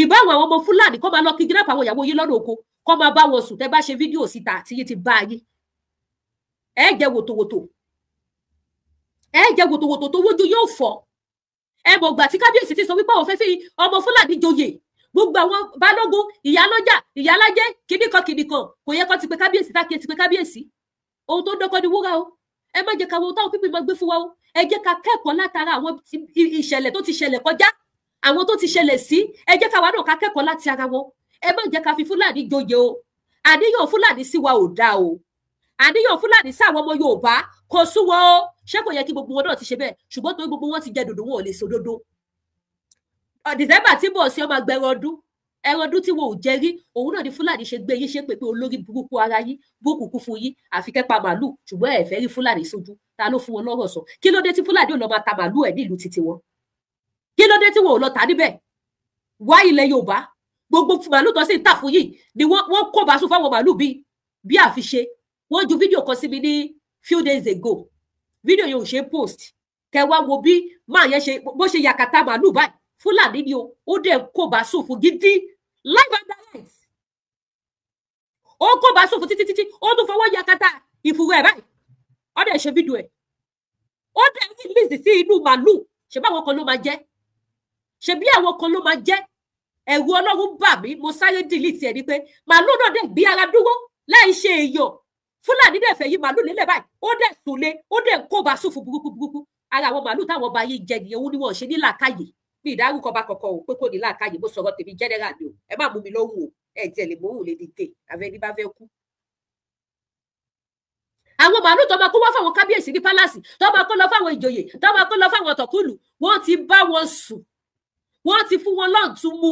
A: Ìbáwọn àwọn ọmọ Fúlàní kọ́ máa lọ kidnap àwọn ìyàwó yín lọ́nà oko, kọ́ máa bá wọn sùn, tẹ́ bá ṣe fídíò síta àti yín ti bá yín, ẹ jẹ wòtòwòtò, ẹ jẹ wòtòwòtò tó wójú yóò fọ́. Ẹ mọ̀ gbà tí kábíyèsí ti sọ wípé àwọn fẹ́ fi ọmọ Fúlàní joyè, gbogbo àwọn balógun, ìyálọ́jà, ìyálájẹ́, kìnnìkan kìnnìkan, kò yẹ kó ti pe kábíyèsí tá kí ẹ ti pe kábíyèsí. Ohun tó ń dọ́kọ́ ni wúrà o. Ẹ má jẹ́ ká wo táwọn pípín máa gbé fún wa o. Ẹ jẹ́ ká kẹ́kọ̀ọ́ látara àwọn ìṣẹ̀lẹ̀ tó ti ṣẹlẹ̀ kọjá. Àwọn tó ti ṣẹlẹ̀ sí, ẹ jẹ́ káwa náà ká kẹ́kọ̀ọ́ láti ara wọn. Ẹ má jẹ́ ká fi Fúlàní joyè o. Àníyàn Fúlàní sí wa ò dáa o. Àníyàn Fúlàní sí àwọn ọmọ Yorùbá kò sún wọn o. Ṣé kò yẹ kí gbogbo wọn náà ti ṣe bẹ́ẹ̀? Ṣùgbọ́n torí gbogbo wọn ti jẹ dòdò, wọn ò lè sòdodo. December tí bọ̀ sí, ọmọ agbẹ̀rẹ̀ ọdún, ẹran ọdún tí wọn ò jẹ rí, òun náà ni Fúlàní ṣe gbé yín ṣe pé olórí burúkú ara yín bókùnkùn fún yín, àfi kẹ́ pa màálù. Ṣùgbọ́n ẹ fẹ́ rí Fúlàní sójú. Ta ló fún wọn lọ́rọ̀ sọ? Kí ló dé tí Fúlàní ò lọ máa ta màálù ẹ̀ nílùú títí wọn? Kí ló dé tí wọn ò lọ tà níbẹ̀ wá? Ilẹ̀ Yorùbá, gbogbo màálù tó sì ń tà fún yìí ni wọ́n kó bá sún fáwọn màálù bíi bí àfiṣe. Wọ́n ju fídíò kan sí mi ní few days ago. Fídíò yẹn ò ṣe post. Kẹ wá wo bí máa yẹn ṣe, bó ṣe yàkàtà màálù báyìí. Fúlàní ni o. Ó dẹ̀ kó bá sùn fún gidi, live and direct. Ó kó bá sùn fún títí títí, ó tún fọwọ́ yàkàtà ìfúrú ẹ̀ báyìí. Ó dẹ̀ ṣe fídíò ẹ̀, ó dẹ̀ release sí inú màálù. Ṣe báwọn kan ló máa jẹ́? Ṣe bí àwọn kan ló máa jẹ́? Ẹ̀rù Ọlọ́run bà mí, mo sáré delete ẹ̀ ní pé màálù náà dẹ̀ gbé ara dúró láì ṣe èèyàn. Fúlàní dẹ̀ fẹ́ yí màálù lélẹ̀ báyìí, ó dẹ̀ sùn lé, ó dẹ̀ kó bá sùn fún burúkú burúkú. Ara àwọn màálù táwọn ọba yìí jẹ nìyẹn. Òun ni wọn ṣe ní làákàyè. Mi ìdárúkọ bá kọkọ o pé kò ní làákàyè. Mo sọ̀rọ̀ tèmi general ni o. Ẹ má mú mi lóhùn o. Ẹ tiẹ̀ lè mọ̀hún lè dìde àfẹni bá fẹ́ kú. Àwọn màálù tó máa kó wá fáwọn kábíyèsí ní palace, tó máa kó lọ fáwọn ìjòyè, tó máa kó lọ fáwọn ọ̀tọ̀kùlù, wọ́n ti bá wọn sùn, wọ́n ti fún wọn lọ́ọ̀tún mú,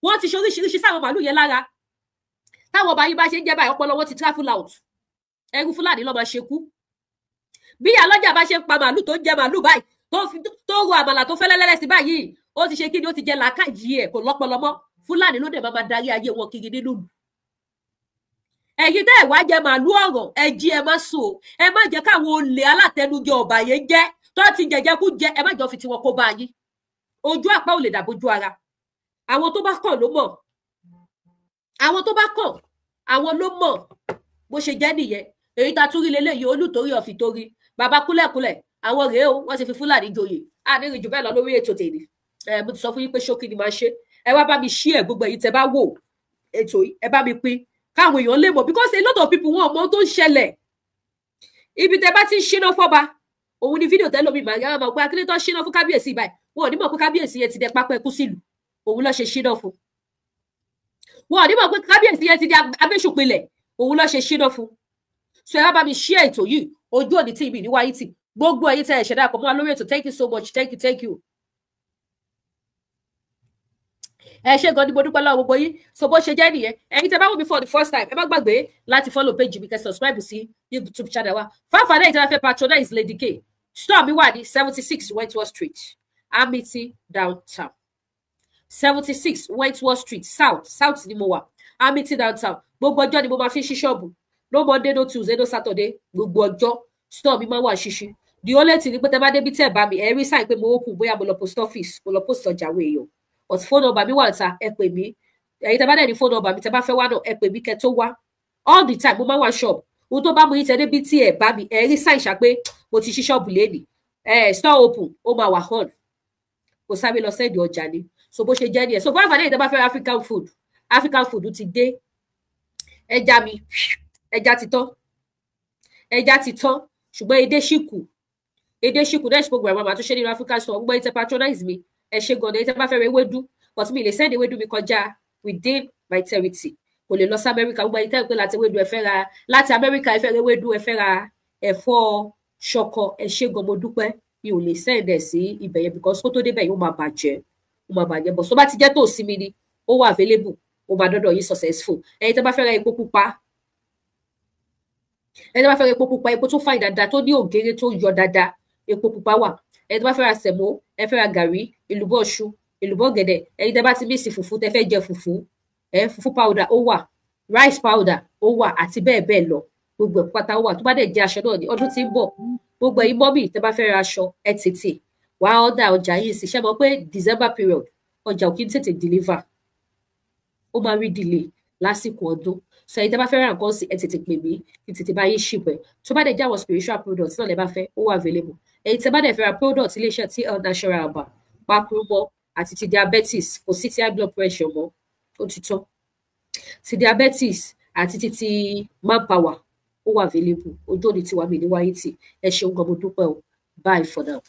A: wọ́n ti ṣe oríṣiríṣi sáwọn màálù yẹn lára. Táwọn ọba yìí bá ṣe ń jẹ́ báyìí, ọpọlọ wọn ti travel out. Ẹrú Fúlàní ló máa ṣe kú. Bí alọ́jà bá ṣe ń pa màálù, tó ń jẹ màálù báyìí, tó ro àmàlà tó fẹ́lẹ́lẹ́lẹ́ sí báyìí, ó ti ṣe kí ni? Ó ti jẹ làákàyè ẹ̀, kò lọ́pọlọ mọ́. Fúlàní ló dẹ̀ máa máa darí ayé wọn kiri nínú ìlú. Ẹ̀yin tẹ́ ẹ̀ wá jẹ màálù ọ̀rọ̀, ẹ jí, ẹ má sùn o. Ẹ má jẹ́ káwọn olè alátẹnujẹ ọ̀bàyé jẹ́ tó ti jẹjẹ kú jẹ, ẹ má jọ fi tiwọn kó bá yín. Ojú àpá ò lè dàbójú ara. Àwọn tó bá kàn ló mọ̀. Àwọn tó bá kàn, àwọn ló mọ̀. Bó ṣe jẹ́ nìyẹn. Èyí tá a tún rí leléyìí, olùtorí ọ̀fìtorí bàbá kúlẹ̀kúlẹ̀, àwọn rèé o. Wọ́n ti fi Fúlàní joyè. A ní ìrìn jù bẹ́ẹ̀ lọ lórí ètò tèmi. Ẹ mo ti sọ fún yín pé ṣókí ni màá ṣe. Ẹ wá bá mi share gbogbo èyí tẹ bá wò ètò yìí. Ẹ bá mi pín káwọn èèyàn lè mọ̀, because a lot of people, wọn ò mọ ohun tó ń ṣẹlẹ̀. Ibi tẹ bá ti ń ṣíná fọ́ba, òun ni fídíò tẹ́lómi màá yára máa pé akíní tó ṣíná fún kábíyèsí báyìí. Wọn ò ní mọ̀ pé kábíyèsí yẹn ti dẹ pápá ẹkú sílùú, òun ló ṣe ṣíná fún. Wọn ò ní mọ̀ pé kábíyèsí yẹn ti di abéṣùpilẹ̀, òun ló ṣe ṣíná fún. So ẹ wá bá mi share ètò yìí. Ojú òní tí ibi ní wáyé tì. Gbogbo ẹ̀yin tẹ́ ẹ ṣẹ̀dá àpò mọ́ wa lórí ètò, thank you so much, thank you, thank you. Ẹ ṣé gan ni, mo dúpẹ́ lọ́wọ́ gbogbo yín. So bó ṣe jẹ́ nìyẹn. Ẹ̀yin tẹ́ bá wò mí for the first time, ẹ má gbàgbé láti follow page mi, kẹ́ subscribe sí YouTube channel wa. Fáfàdé ìtẹ́ bá fẹ́ patronize Lady K, store mi wà ní 76 Wentworth Street, Amity downtown. 76 Wentworth Street, South South ni mo wà, Amity downtown. Gbogbo ọjọ́ ni mo máa fi ń ṣí ṣọ́ọ̀bù. No Monday, no Tuesday, no Saturday. Gbogbo ọjọ́ store mi máa wà ṣíṣí. The only thing ni pé tẹ́ bá débi, tẹ́ bá mi, ẹ rí sign pé mo open, bóyá mo lọ post office, mo lọ post ọjà àwọn èèyàn. But phone number mi wà níta, ẹ pè mí. Ẹ̀yin tẹ́ bá dẹ̀ ní phone number mi, tẹ́ bá fẹ́ wá náà, ẹ pè mí kẹ́ tó wá. All the time mo máa wà shop. Ohun tó bá mú yín tẹ́ débi tí ẹ bá mi, ẹ rí sign ṣá pé mo ti ṣí ṣọ́ọ̀bù lénìí. Ẹ store open, ó máa wà on. Kò sáré lọ send ọjà ni. So bó ṣe jẹ́ nìyẹn. So fún àǹfààní ẹ̀yin tẹ́ bá fẹ́ African food, African food ti dé. Ẹja mi, ẹja ti tán, ẹja ti tán, ṣùgbọ́n edé ṣì kù, edé ṣì kù. Next program, àmà tó ṣe nínú African store. Gbogbo ẹ̀yin tẹ́ patronize mi, ẹ ṣé gan-an. Ẹ̀yin tẹ́ bá fẹ́ ra ewédú, but mi lè send ewédú mi kọjá within my territory, kò lè lọ sí Amẹ́ríkà. Gbogbo ẹ̀yin tẹ́ ń pè láti ewédú, ẹ fẹ́ ra láti Amẹ́ríkà, ẹ fẹ́ ra ewédú, ẹ fẹ́ ra ẹ̀fọ́ ṣọkọ, ẹ ṣé gan, mo dúpẹ́. Mi ò lè send ẹ̀ sí ibẹ̀ yẹn because kó tó débẹ̀ yóò máa bàjẹ́, ó máa bàjẹ́. But tó bá ti jẹ́ tòsí mi ni, ó wà available, ó máa dọ́dọ̀ yín successful. Ẹ̀yin tẹ́ bá fẹ́ ra epo pupa, ẹ̀yin tẹ́ bá fẹ́ ra epo pupa, epo tó fàyè dáadáa, tó ní ògèrè, tó yọ dáadáa, epo pupa wà. Ẹ̀yin tẹ́ bá fẹ́ ra sẹ̀mó, ẹ fẹ́ ra gàrí, èlùbọ́ iṣu, èlùbọ́ gẹ̀dẹ̀, ẹ̀yin tẹ́ bá ti miss fùfú, tẹ́ fẹ́ jẹ fùfú, ẹ fùfú powder ó wà, rice powder ó wà, àti bẹ́ẹ̀ bẹ́ẹ̀ lọ. Gbogbo ẹ̀ pátá ó wà. Tó bá dẹ̀ jẹ́ aṣọ náà ní ọdún tí ń bọ̀, gbogbo ẹ̀yin mummy tẹ́ bá fẹ́ ra aṣọ, ẹ tètè wàá order ọjà yìí sí. Ṣé mọ̀ pé December period, ọjà ò kí ń tètè deliver, ó máa rí delay lásìkò ọdún. So ẹ̀yin tẹ́ bá fẹ́ ra nǹkan sí, ẹ tètè pè mí kí n tètè bá yín ship ẹ̀. Tó bá dẹ̀ jẹ́ àwọn spiritual products náà lẹ bá fẹ́, ó wà available. Ẹ̀yin tẹ́ bá dẹ̀ fẹ́ ra product iléeṣẹ́ TL Natural Herbal, pakurumọ àti ti diabetes, kò sí ti high blood pressure mọ́, ó ti tán. Ti diabetes àti ti manpower, ó wà available. Ojú òní tiwa, mi ní wáyé tì. Ẹ ṣeun gan, mo dúpẹ́ o. Bye for now.